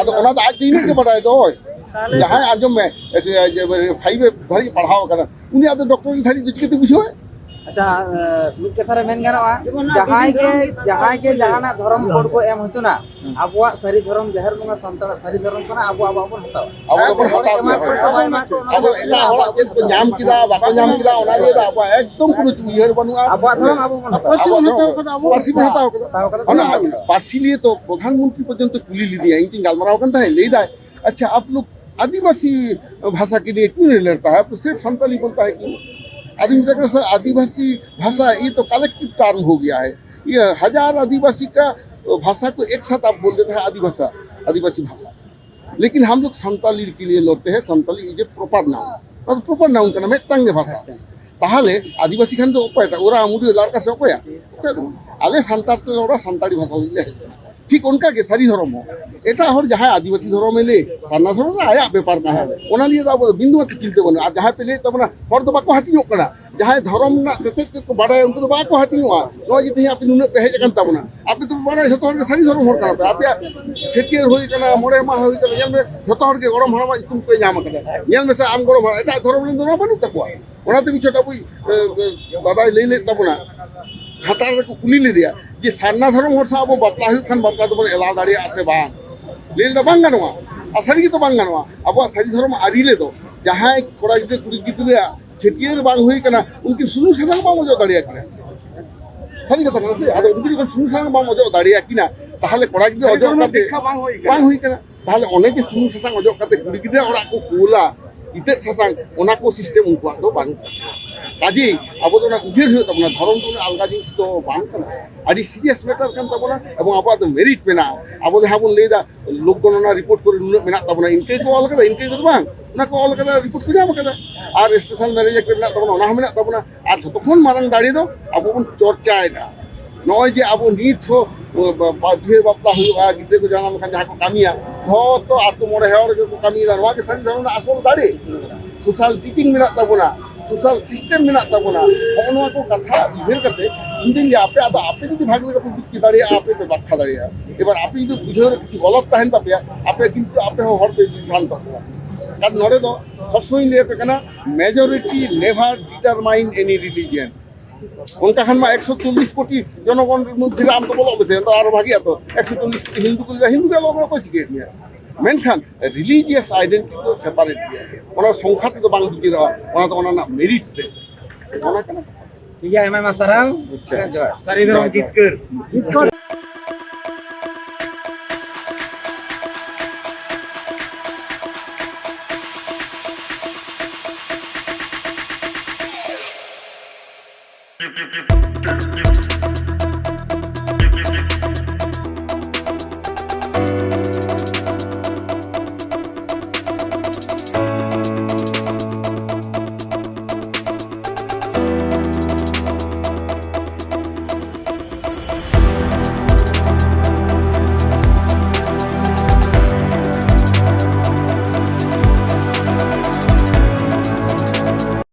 ᱟᱫᱚ ᱚᱱᱟ ᱫᱚ ᱟᱡ ᱫᱚ ᱤᱱᱟᱹᱜ ᱜᱮ ᱵᱟᱰᱟᱭ ᱫᱚᱭ᱾ ᱛᱟᱦᱞᱮ ᱡᱟᱦᱟᱸᱭ ᱟᱸᱡᱚᱢ ᱢᱮ, ᱮ, ᱥᱮ, ᱡᱮ, ᱯᱷᱟᱭᱤᱵᱷ ᱮ ᱫᱷᱟᱹᱨᱤᱡ ᱯᱟᱲᱦᱟᱣ ᱟᱠᱟᱫᱟ, ᱩᱱᱤᱭᱟᱜ ᱫᱚ ᱰᱚᱠᱴᱚᱨᱮᱴ ᱫᱷᱟᱹᱨᱤᱡ ᱫᱚ ᱪᱤᱠᱟᱹᱛᱮ ᱵᱩᱡᱷᱟᱹᱣᱟᱭ? ᱟᱪᱪᱷᱟ, ᱮ, ᱢᱤᱫ ᱠᱟᱛᱷᱟ ᱨᱮ ᱢᱮᱱ ᱜᱟᱱᱚᱜᱼᱟ, ᱡᱮᱢᱚᱱ ᱱᱚᱣᱟ ᱡᱟᱦᱟᱸᱭ ᱵᱤᱵᱷᱤᱱ ᱜᱮ, ᱫᱷᱚᱨᱚᱢ ᱡᱟᱦᱟᱸᱭ ᱜᱮ ᱪᱮᱫ ᱡᱟᱦᱟᱱᱟᱜ ᱫᱷᱚᱨᱚᱢ ᱠᱳᱰ ᱠᱚ ᱮᱢ ᱦᱚᱪᱚᱱᱟ, ᱦᱩᱸ᱾ ᱟᱵᱚᱣᱟᱜ ᱥᱟᱹᱨᱤ ᱫᱷᱚᱨᱚᱢ, ᱡᱟᱦᱮᱨ ᱵᱚᱸᱜᱟ ᱥᱟᱱᱛᱟᱲᱟᱜ ᱥᱟᱹᱨᱤ ᱫᱷᱚᱨᱚᱢ ᱠᱟᱱᱟ, ᱟᱵᱚ ᱟᱵᱚᱣᱟᱜ ᱵᱚᱱ ᱦᱟᱛᱟᱣᱟ᱾ ᱟᱵᱚ ᱫᱚᱵᱚᱱ ᱦᱟᱛᱟᱣ ᱜᱮᱭᱟ, ᱦᱳᱭ᱾ ᱟᱵᱚ ᱮᱴᱟᱜ ᱦᱚᱲᱟᱜ ᱪᱮᱫ ᱠᱚ ᱧᱟᱢ ᱠᱮᱫᱟ, ᱵᱟᱠᱚ ᱧᱟᱢ ᱠᱮᱫᱟ, ᱚᱱᱟ ᱱᱤᱭᱮ ᱫᱚ ᱟᱵᱚᱣᱟᱜ ᱮᱠᱫᱚᱢ ᱠᱳᱱᱳ ᱩᱭᱦᱟᱹᱨ ᱵᱟᱹᱱᱩᱜᱼᱟ᱾ ᱟᱵᱚᱣᱟᱜ ᱫᱷᱚᱨᱚᱢ ᱟᱵᱚ ᱵᱚᱱ ᱦᱟᱛᱟᱣᱟ᱾ ᱯᱟᱹᱨᱥᱤ ᱵᱚᱱ ᱦᱟᱛᱟᱣ ᱠᱟᱫᱟ, ᱯᱟᱹᱨᱥᱤ ᱵᱚᱱ ᱦᱟᱛᱟᱣ ᱠᱟᱫᱟ᱾ ᱚᱱᱟ ᱯᱟᱹᱨᱥᱤ ᱱᱤᱭᱮ ᱛᱚ ᱯᱨᱚᱫᱷᱟᱱ ᱢᱚᱱᱛᱨᱤ ᱯᱚᱨᱡᱚᱱᱛᱚ ᱠᱩᱞᱤ ᱞᱤᱫᱤᱧᱟ, ᱤᱧ ᱴᱷᱮᱱ ᱜᱟᱞᱢᱟᱨᱟᱣ ᱠᱟᱱ ᱛᱟᱦᱮᱸᱫ, ᱞᱟᱹᱭ ᱫᱟᱭ, "ᱟᱪᱪᱷᱟ, ᱟᱯ ᱞᱳᱜ ᱟᱹᱫᱤᱵᱟᱹᱥᱤ ᱵᱷᱟᱥᱟ ᱠᱮ ᱞᱤᱭᱮ ᱠᱤᱭᱩᱸ ᱱᱟᱦᱤᱸ ᱞᱚᱲᱛᱟ ᱦᱮ? ᱟᱯ ᱛᱚ ᱥᱤᱨᱯᱷ ᱥᱟᱱᱛᱟᱞᱤ ᱵᱚᱞᱛᱟ ᱦᱮ ᱠᱤᱭᱩᱸ?" ᱟᱫᱚᱧ ᱢᱮᱛᱟᱭ ᱠᱟᱱᱟ, "ᱥᱟᱨ, ᱟᱹᱫᱤᱵᱟᱹᱥᱤ ᱵᱷᱟᱥᱟ, ᱤᱭᱟᱹ ᱛᱚ ᱠᱟᱞᱮᱠᱴᱤᱵᱷ ᱴᱟᱨᱢ ᱦᱳ ᱜᱮᱭᱟ ᱦᱮ, ᱤᱭᱟᱹ ᱦᱟᱡᱟᱨ ᱟᱹᱫᱤᱵᱟᱹᱥᱤ ᱠᱟ ᱵᱷᱟᱥᱟ ᱠᱚ ᱮᱠ ᱥᱟᱛᱷ ᱟᱯ ᱵᱳᱞ ᱫᱮᱛᱮ ᱦᱮ, ᱟᱹᱫᱤᱵᱷᱟᱥᱟ, ᱟᱹᱫᱤᱵᱟᱹᱥᱤ ᱵᱷᱟᱥᱟ, ᱞᱮᱠᱤᱱ ᱦᱟᱢ ᱞᱳᱜ ᱥᱟᱱᱛᱟᱞᱤ ᱠᱮ ᱞᱤᱭᱮ ᱞᱚᱲᱛᱮ ᱦᱮ, ᱥᱟᱱᱛᱟᱞᱤ ᱤᱡ ᱮ ᱯᱨᱚᱯᱟᱨ ᱱᱟᱣᱩᱱ, ᱚᱱᱟ ᱫᱚ ᱯᱨᱚᱯᱟᱨ ᱱᱟᱣᱩᱱ ᱠᱟᱱᱟ, ᱢᱤᱫᱴᱟᱝ ᱜᱮ ᱵᱷᱟᱥᱟ᱾ ᱛᱟᱦᱚᱞᱮ ᱟᱹᱫᱤᱵᱟᱹᱥᱤ ᱠᱷᱟᱱ ᱫᱚ ᱚᱠᱚᱭᱴᱟᱜ? ᱳᱨᱟᱣ, ᱢᱩᱰᱟᱹ, ᱞᱟᱲᱠᱟ ᱥᱮ ᱚᱠᱚᱭᱟᱜ? ᱚᱠᱚᱭᱟᱜ ᱫᱚ ᱵᱟᱝ᱾ ᱟᱞᱮ ᱥᱟᱱᱛᱟᱲ ᱛᱮ ᱨᱚᱲᱟ, ᱥᱟᱱᱛᱟᱲᱤ ᱵᱷᱟᱥᱟ ᱞᱟᱹᱜᱤᱫ ᱞᱮ ᱦᱮᱡ ᱟᱠᱟᱱᱟ᱾ ᱴᱷᱤᱠ ᱚᱱᱠᱟ ᱜᱮ ᱥᱟᱹᱨᱤ ᱫᱷᱚᱨᱚᱢ ᱦᱚᱸ᱾ ᱮᱴᱟᱜ ᱦᱚᱲ ᱡᱟᱦᱟᱸᱭ ᱟᱹᱫᱤᱵᱟᱹᱥᱤ ᱫᱷᱚᱨᱚᱢᱮ ᱞᱟᱹᱭ, ᱥᱟᱨᱱᱟ ᱫᱷᱚᱨᱚᱢ ᱫᱚ ᱟᱭᱟᱜ ᱵᱮᱯᱟᱨ ᱠᱟᱱᱟ, ᱚᱱᱟ ᱱᱤᱭᱮ ᱫᱚ ᱟᱵᱚ ᱫᱚ ᱵᱤᱱᱫᱩ ᱢᱟᱛᱨᱚ ᱪᱤᱱᱛᱟᱹ ᱵᱟᱹᱱᱩᱜᱼᱟ᱾ ᱟᱨ ᱡᱟᱦᱟᱸᱭ ᱯᱮ ᱞᱟᱹᱭᱮᱫ ᱛᱟᱵᱚᱱᱟ ᱦᱚᱲ ᱫᱚ ᱵᱟᱠᱚ ᱦᱟᱹᱴᱤᱧᱚᱜ ᱠᱟᱱᱟ, ᱡᱟᱦᱟᱸᱭ ᱫᱷᱚᱨᱚᱢ ᱨᱮᱱᱟᱜ ᱛᱮᱛᱮᱫ ᱛᱮᱫ ᱠᱚ ᱵᱟᱰᱟᱭᱟ ᱩᱱᱠᱩ ᱫᱚ ᱵᱟᱠᱚ ᱦᱟᱹᱴᱤᱧᱚᱜᱼᱟ᱾ ᱱᱚᱜᱼᱚᱭ ᱡᱮ ᱛᱮᱦᱮᱧ ᱟᱯᱮ ᱱᱩᱱᱟᱹᱜ ᱯᱮ ᱦᱮᱡ ᱟᱠᱟᱱ ᱛᱟᱵᱚᱱᱟ, ᱟᱯᱮ ᱫᱚ ᱵᱟᱲᱟᱭᱟ ᱡᱷᱚᱛᱚ ᱦᱚᱲ ᱜᱮ ᱥᱟᱹᱨᱤ ᱫᱷᱚᱨᱚᱢ ᱦᱚᱲ ᱠᱟᱱᱟ ᱯᱮ, ᱟᱯᱮᱭᱟᱜ ᱪᱷᱟᱹᱴᱭᱟᱹᱨ ᱦᱩᱭ ᱠᱟᱱᱟ, ᱢᱚᱬᱮ ᱢᱟᱦᱟ ᱦᱩᱭ ᱠᱟᱱᱟ, ᱧᱮᱞ ᱢᱮ ᱡᱷᱚᱛᱚ ᱦᱚᱲ ᱜᱮ ᱜᱚᱲᱚᱢ ᱦᱟᱲᱟᱢᱟᱜ ᱧᱩᱛᱩᱢ ᱯᱮ ᱧᱟᱢ ᱟᱠᱟᱫᱟ᱾ ᱧᱮᱞ ᱢᱮᱥᱮ ᱟᱢ ᱜᱚᱲᱚᱢ ᱦᱟᱲᱟᱢ, ᱮᱴᱟᱜ ᱫᱷᱚᱨᱚᱢ ᱨᱮᱱ ᱫᱚ ᱱᱚᱣᱟ ᱵᱟᱹᱱᱩᱜ ᱛᱟᱠᱚᱣᱟ᱾ ᱚᱱᱟᱛᱮ ᱢᱤᱫ ᱪᱷᱚᱴ ᱟᱵᱚᱭᱤᱡ, ᱮ, ᱮ, ᱫᱟᱫᱟᱭ ᱞᱟᱹᱭ ᱞᱮᱫ ᱛᱟᱵᱚᱱᱟ, ᱠᱷᱟᱛᱲᱟ ᱨᱮᱠᱚ ᱠᱩᱞᱤ ᱞᱮᱫᱮᱭᱟ ᱡᱮ ᱥᱟᱨᱱᱟ ᱫᱷᱚᱨᱚᱢ ᱦᱚᱲ ᱥᱟᱶ ᱟᱵᱚ ᱵᱟᱯᱞᱟ ᱦᱩᱭᱩᱜ ᱠᱷᱟᱱ ᱵᱟᱯᱞᱟ ᱫᱚᱵᱚᱱ ᱮᱞᱟᱣ ᱫᱟᱲᱮᱭᱟᱜᱼᱟ ᱥᱮ ᱵᱟᱝ? ᱞᱟᱹᱭ ᱞᱮᱫᱟ ᱵᱟᱝ ᱜᱟᱱᱚᱜᱼᱟ᱾ ᱟᱨ ᱥᱟᱹᱨᱤ ᱜᱮᱛᱚ ᱵᱟᱝ ᱜᱟᱱᱚᱜᱼᱟ᱾ ᱟᱵᱚᱣᱟᱜ ᱥᱟᱹᱨᱤ ᱫᱷᱚᱨᱚᱢ ᱟᱹᱨᱤ ᱨᱮᱫᱚ ᱡᱟᱦᱟᱸᱭ ᱠᱚᱲᱟ ᱜᱤᱫᱽᱨᱟᱹ ᱠᱩᱲᱤ ᱜᱤᱫᱽᱨᱟᱹᱣᱟᱜ ᱪᱷᱟᱹᱴᱭᱟᱹᱨ ᱵᱟᱝ ᱦᱩᱭ ᱠᱟᱱᱟ, ᱩᱱᱠᱤᱱ ᱥᱩᱱᱩᱢ ᱥᱟᱥᱟᱝ ᱵᱟᱢ ᱚᱡᱚᱜ ᱫᱟᱲᱮᱭᱟᱠᱤᱱᱟ᱾ ᱥᱟᱹᱨᱤ ᱠᱟᱛᱷᱟ ᱠᱟᱱᱟ ᱥᱮ? ᱟᱫᱚ ᱩᱱᱠᱤᱱ ᱡᱚᱠᱷᱚᱱ ᱥᱩᱱᱩᱢ ᱥᱟᱥᱟᱝ ᱵᱟᱢ ᱚᱡᱚᱜ ᱫᱟᱲᱮᱭᱟᱠᱤᱱᱟ, ᱛᱟᱦᱚᱞᱮ ᱠᱚᱲᱟ ᱜᱤᱫᱽᱨᱟᱹ ᱥᱟᱹᱨᱤ ᱚᱡᱚᱜ ᱫᱷᱚᱨᱚᱢ ᱠᱟᱛᱮ ᱫᱤᱠᱠᱷᱟ ᱵᱟᱝ ᱦᱩᱭ ᱠᱟᱱᱟ᱾ ᱵᱟᱝ ᱦᱩᱭ ᱠᱟᱱᱟ᱾ ᱛᱟᱦᱚᱞᱮ ᱚᱱᱮ ᱡᱮ ᱥᱩᱱᱩᱢ ᱥᱟᱥᱟᱝ ᱚᱡᱚᱜ ᱠᱟᱛᱮ ᱠᱩᱲᱤ ᱜᱤᱫᱽᱨᱟᱹ ᱚᱲᱟᱜ ᱠᱚ ᱠᱩᱞᱟ, ᱤᱛᱟᱹᱫ ᱥᱟᱥᱟᱝ, ᱚᱱᱟ ᱠᱚ ᱥᱤᱥᱴᱮᱢ ᱩᱱᱠᱩᱣᱟᱜ ᱫᱚ ᱵᱟᱹᱱᱩᱜ ᱛᱟᱠᱚᱣᱟ᱾ ᱠᱟᱡᱮᱭ ᱟᱵᱚ ᱫᱚ ᱚᱱᱟ ᱩᱭᱦᱟᱹᱨ ᱦᱩᱭᱩᱜ ᱛᱟᱵᱚᱱᱟ, ᱫᱷᱚᱨᱚᱢ ᱫᱚ ᱩᱱᱟᱹᱜ ᱟᱞᱜᱟ ᱡᱤᱱᱤᱥ ᱫᱚ ᱵᱟᱝ ᱠᱟᱱᱟ, ᱟᱹᱰᱤ ᱥᱤᱨᱤᱭᱟᱥ ᱢᱮᱴᱟᱨ ᱠᱟᱱ ᱛᱟᱵᱚᱱᱟ᱾ ᱮᱵᱚᱝ ᱟᱵᱚᱣᱟᱜ ᱫᱚ ᱢᱮᱨᱤᱴ ᱢᱮᱱᱟᱜᱼᱟ᱾ ᱟᱵᱚ ᱡᱟᱦᱟᱸ ᱵᱚᱱ ᱞᱟᱹᱭᱫᱟ ᱞᱳᱠ ᱜᱚᱱᱚᱱᱟ ᱨᱤᱯᱳᱨᱴ ᱠᱚᱨᱮ ᱱᱩᱱᱟᱹᱜ ᱢᱮᱱᱟᱜ ᱛᱟᱵᱚᱱᱟ, ᱤᱱᱠᱟᱹ ᱜᱮᱠᱚ ᱚᱞ ᱠᱟᱫᱟ, ᱤᱱᱠᱟᱹ ᱜᱮ ᱵᱟᱝ, ᱚᱱᱟ ᱠᱚ ᱚᱞ ᱠᱟᱫᱟ, ᱨᱤᱯᱳᱨᱴ ᱠᱚ ᱧᱟᱢ ᱠᱟᱫᱟ᱾ ᱟᱨ ᱥᱯᱮᱥᱟᱞ ᱢᱮᱨᱮᱡᱽ ᱮᱠᱴ ᱨᱮ ᱢᱮᱱᱟᱜ ᱛᱟᱵᱚᱱᱟ, ᱚᱱᱟ ᱦᱚᱸ ᱢᱮᱱᱟᱜ ᱛᱟᱵᱚᱱᱟ᱾ ᱟᱨ ᱡᱷᱚᱛᱚ ᱠᱷᱚᱱ ᱢᱟᱨᱟᱝ ᱫᱟᱲᱮ ᱫᱚ ᱟᱵᱚ ᱵᱚᱱ ᱪᱚᱨᱪᱟᱭᱮᱫᱟ᱾ ᱱᱚᱜᱼᱚᱭ ᱡᱮ ᱟᱵᱚ ᱱᱤᱛ ᱦᱚᱸ, ᱵᱟ-, ᱵᱟ-, ᱵᱤᱦᱟᱹ ᱵᱟᱯᱞᱟ ᱦᱩᱭᱩᱜᱼᱟ, ᱜᱤᱫᱽᱨᱟᱹ ᱠᱚ ᱡᱟᱱᱟᱢ ᱞᱮᱠᱷᱟᱱ ᱡᱟᱦᱟᱸ ᱠᱚ ᱠᱟᱹᱢᱤᱭᱟ, ᱡᱷᱚᱛᱚ ᱟᱛᱳ ᱢᱚᱬᱮ ᱦᱚᱲ ᱜᱮᱠᱚ ᱠᱟᱹᱢᱤᱭᱮᱫᱟ᱾ ᱱᱚᱣᱟ ᱜᱮ ᱥᱟᱹᱨᱤ ᱫᱷᱚᱨᱚᱢ ᱨᱮᱱᱟᱜ ᱟᱥᱚᱞ ᱫᱟᱲᱮ᱾ ᱥᱳᱥᱟᱞ ᱴᱤᱪᱤᱝ ᱢᱮᱱᱟᱜ ᱛᱟᱵᱚᱱᱟ, ᱥᱳᱥᱟᱞ ᱥᱤᱥᱴᱮᱢ ᱢᱮᱱᱟᱜ ᱛᱟᱵᱚᱱᱟ᱾ ᱦᱚᱸᱜᱼᱚ ᱱᱚᱣᱟ ᱠᱚ ᱠᱟᱛᱷᱟ ᱩᱭᱦᱟᱹᱨ ᱠᱟᱛᱮ ᱤᱧ ᱫᱩᱧ ᱞᱟᱹᱭᱟ, ᱟᱯᱮ ᱟᱫᱚ ᱟᱯᱮ ᱡᱩᱫᱤ ᱵᱷᱟᱜᱮ ᱞᱮᱠᱟ ᱯᱮ ᱵᱩᱡᱽ ᱫᱟᱲᱮᱭᱟᱜᱼᱟ, ᱟᱯᱮ ᱯᱮ ᱵᱟᱠᱷᱟ ᱫᱟᱲᱮᱭᱟᱜᱼᱟ᱾ ᱮᱵᱟᱨ ᱟᱯᱮ ᱡᱩᱫᱤ ᱵᱩᱡᱷᱟᱹᱣ ᱨᱮ ᱠᱤᱪᱷᱩ ᱜᱚᱞᱚᱛ ᱛᱟᱦᱮᱱ ᱛᱟᱯᱮᱭᱟ, ᱟᱯᱮ ᱠᱤᱱᱛᱩ ᱟᱯᱮ ᱦᱚᱸ ᱦᱚᱲ ᱯᱮ ᱵᱤᱵᱷᱨᱟᱱᱛᱚ ᱠᱚᱣᱟ᱾ ᱠᱟᱨᱚᱱ ᱱᱚᱰᱮ ᱫᱚ ᱥᱚᱵ ᱥᱚᱢᱚᱭ ᱤᱧ ᱞᱟᱹᱭ ᱟᱯᱮ ᱠᱟᱱᱟ, majority never determine any religion. ᱚᱱᱠᱟ ᱠᱷᱟᱱ ᱢᱟ ᱮᱠᱥᱚ ᱪᱚᱞᱞᱤᱥ ᱠᱳᱴᱤ ᱡᱚᱱᱚᱜᱚᱱ ᱢᱚᱫᱽᱫᱷᱮ ᱨᱮ ᱟᱢ ᱫᱚ ᱵᱚᱞᱚᱜ ᱢᱮᱥᱮ, ᱚᱱᱟ ᱫᱚ ᱟᱨᱚ ᱵᱷᱟᱜᱮᱜᱼᱟ ᱛᱚ᱾ ᱮᱠᱥᱚ ᱪᱚᱞᱞᱤᱥ ᱠᱳᱴᱤ ᱦᱤᱱᱫᱩ ᱠᱚ ᱞᱟᱹᱭᱫᱟ, ᱦᱤᱱᱫᱩ ᱜᱮ ᱟᱞᱚ ᱚᱠᱚᱭ ᱪᱤᱠᱟᱹᱭᱮᱫ ᱢᱮᱭᱟ? ᱢᱮᱱᱠᱷᱟᱱ ᱨᱤᱞᱤᱡᱤᱭᱟᱥ ᱟᱭᱰᱮᱱᱴᱤᱴᱤ ᱫᱚ ᱥᱮᱯᱟᱨᱮᱴ ᱜᱮᱭᱟ, ᱚᱱᱟ ᱥᱚᱝᱠᱷᱟ ᱛᱮᱫᱚ ᱵᱟᱝ ᱵᱤᱪᱟᱹᱨᱚᱜᱼᱟ, ᱚᱱᱟ ᱫᱚ ᱚᱱᱟ ᱨᱮᱱᱟᱜ ᱢᱮᱨᱤᱴ ᱛᱮ᱾ ᱚᱱᱟ ᱠᱟᱱᱟ᱾ ᱴᱷᱤᱠ ᱜᱮᱭᱟ, ᱟᱭᱢᱟ ᱟᱭᱢᱟ ᱥᱟᱨᱦᱟᱣ᱾ ᱟᱪᱪᱷᱟ᱾ ᱡᱚᱦᱟᱨ᱾ ᱥᱟᱹᱨᱤ ᱫᱷᱚᱨᱚᱢ ᱡᱚᱦᱟᱨ, ᱡᱚᱦᱟᱨ᱾ ᱡᱤᱛᱠᱟᱹᱨ᱾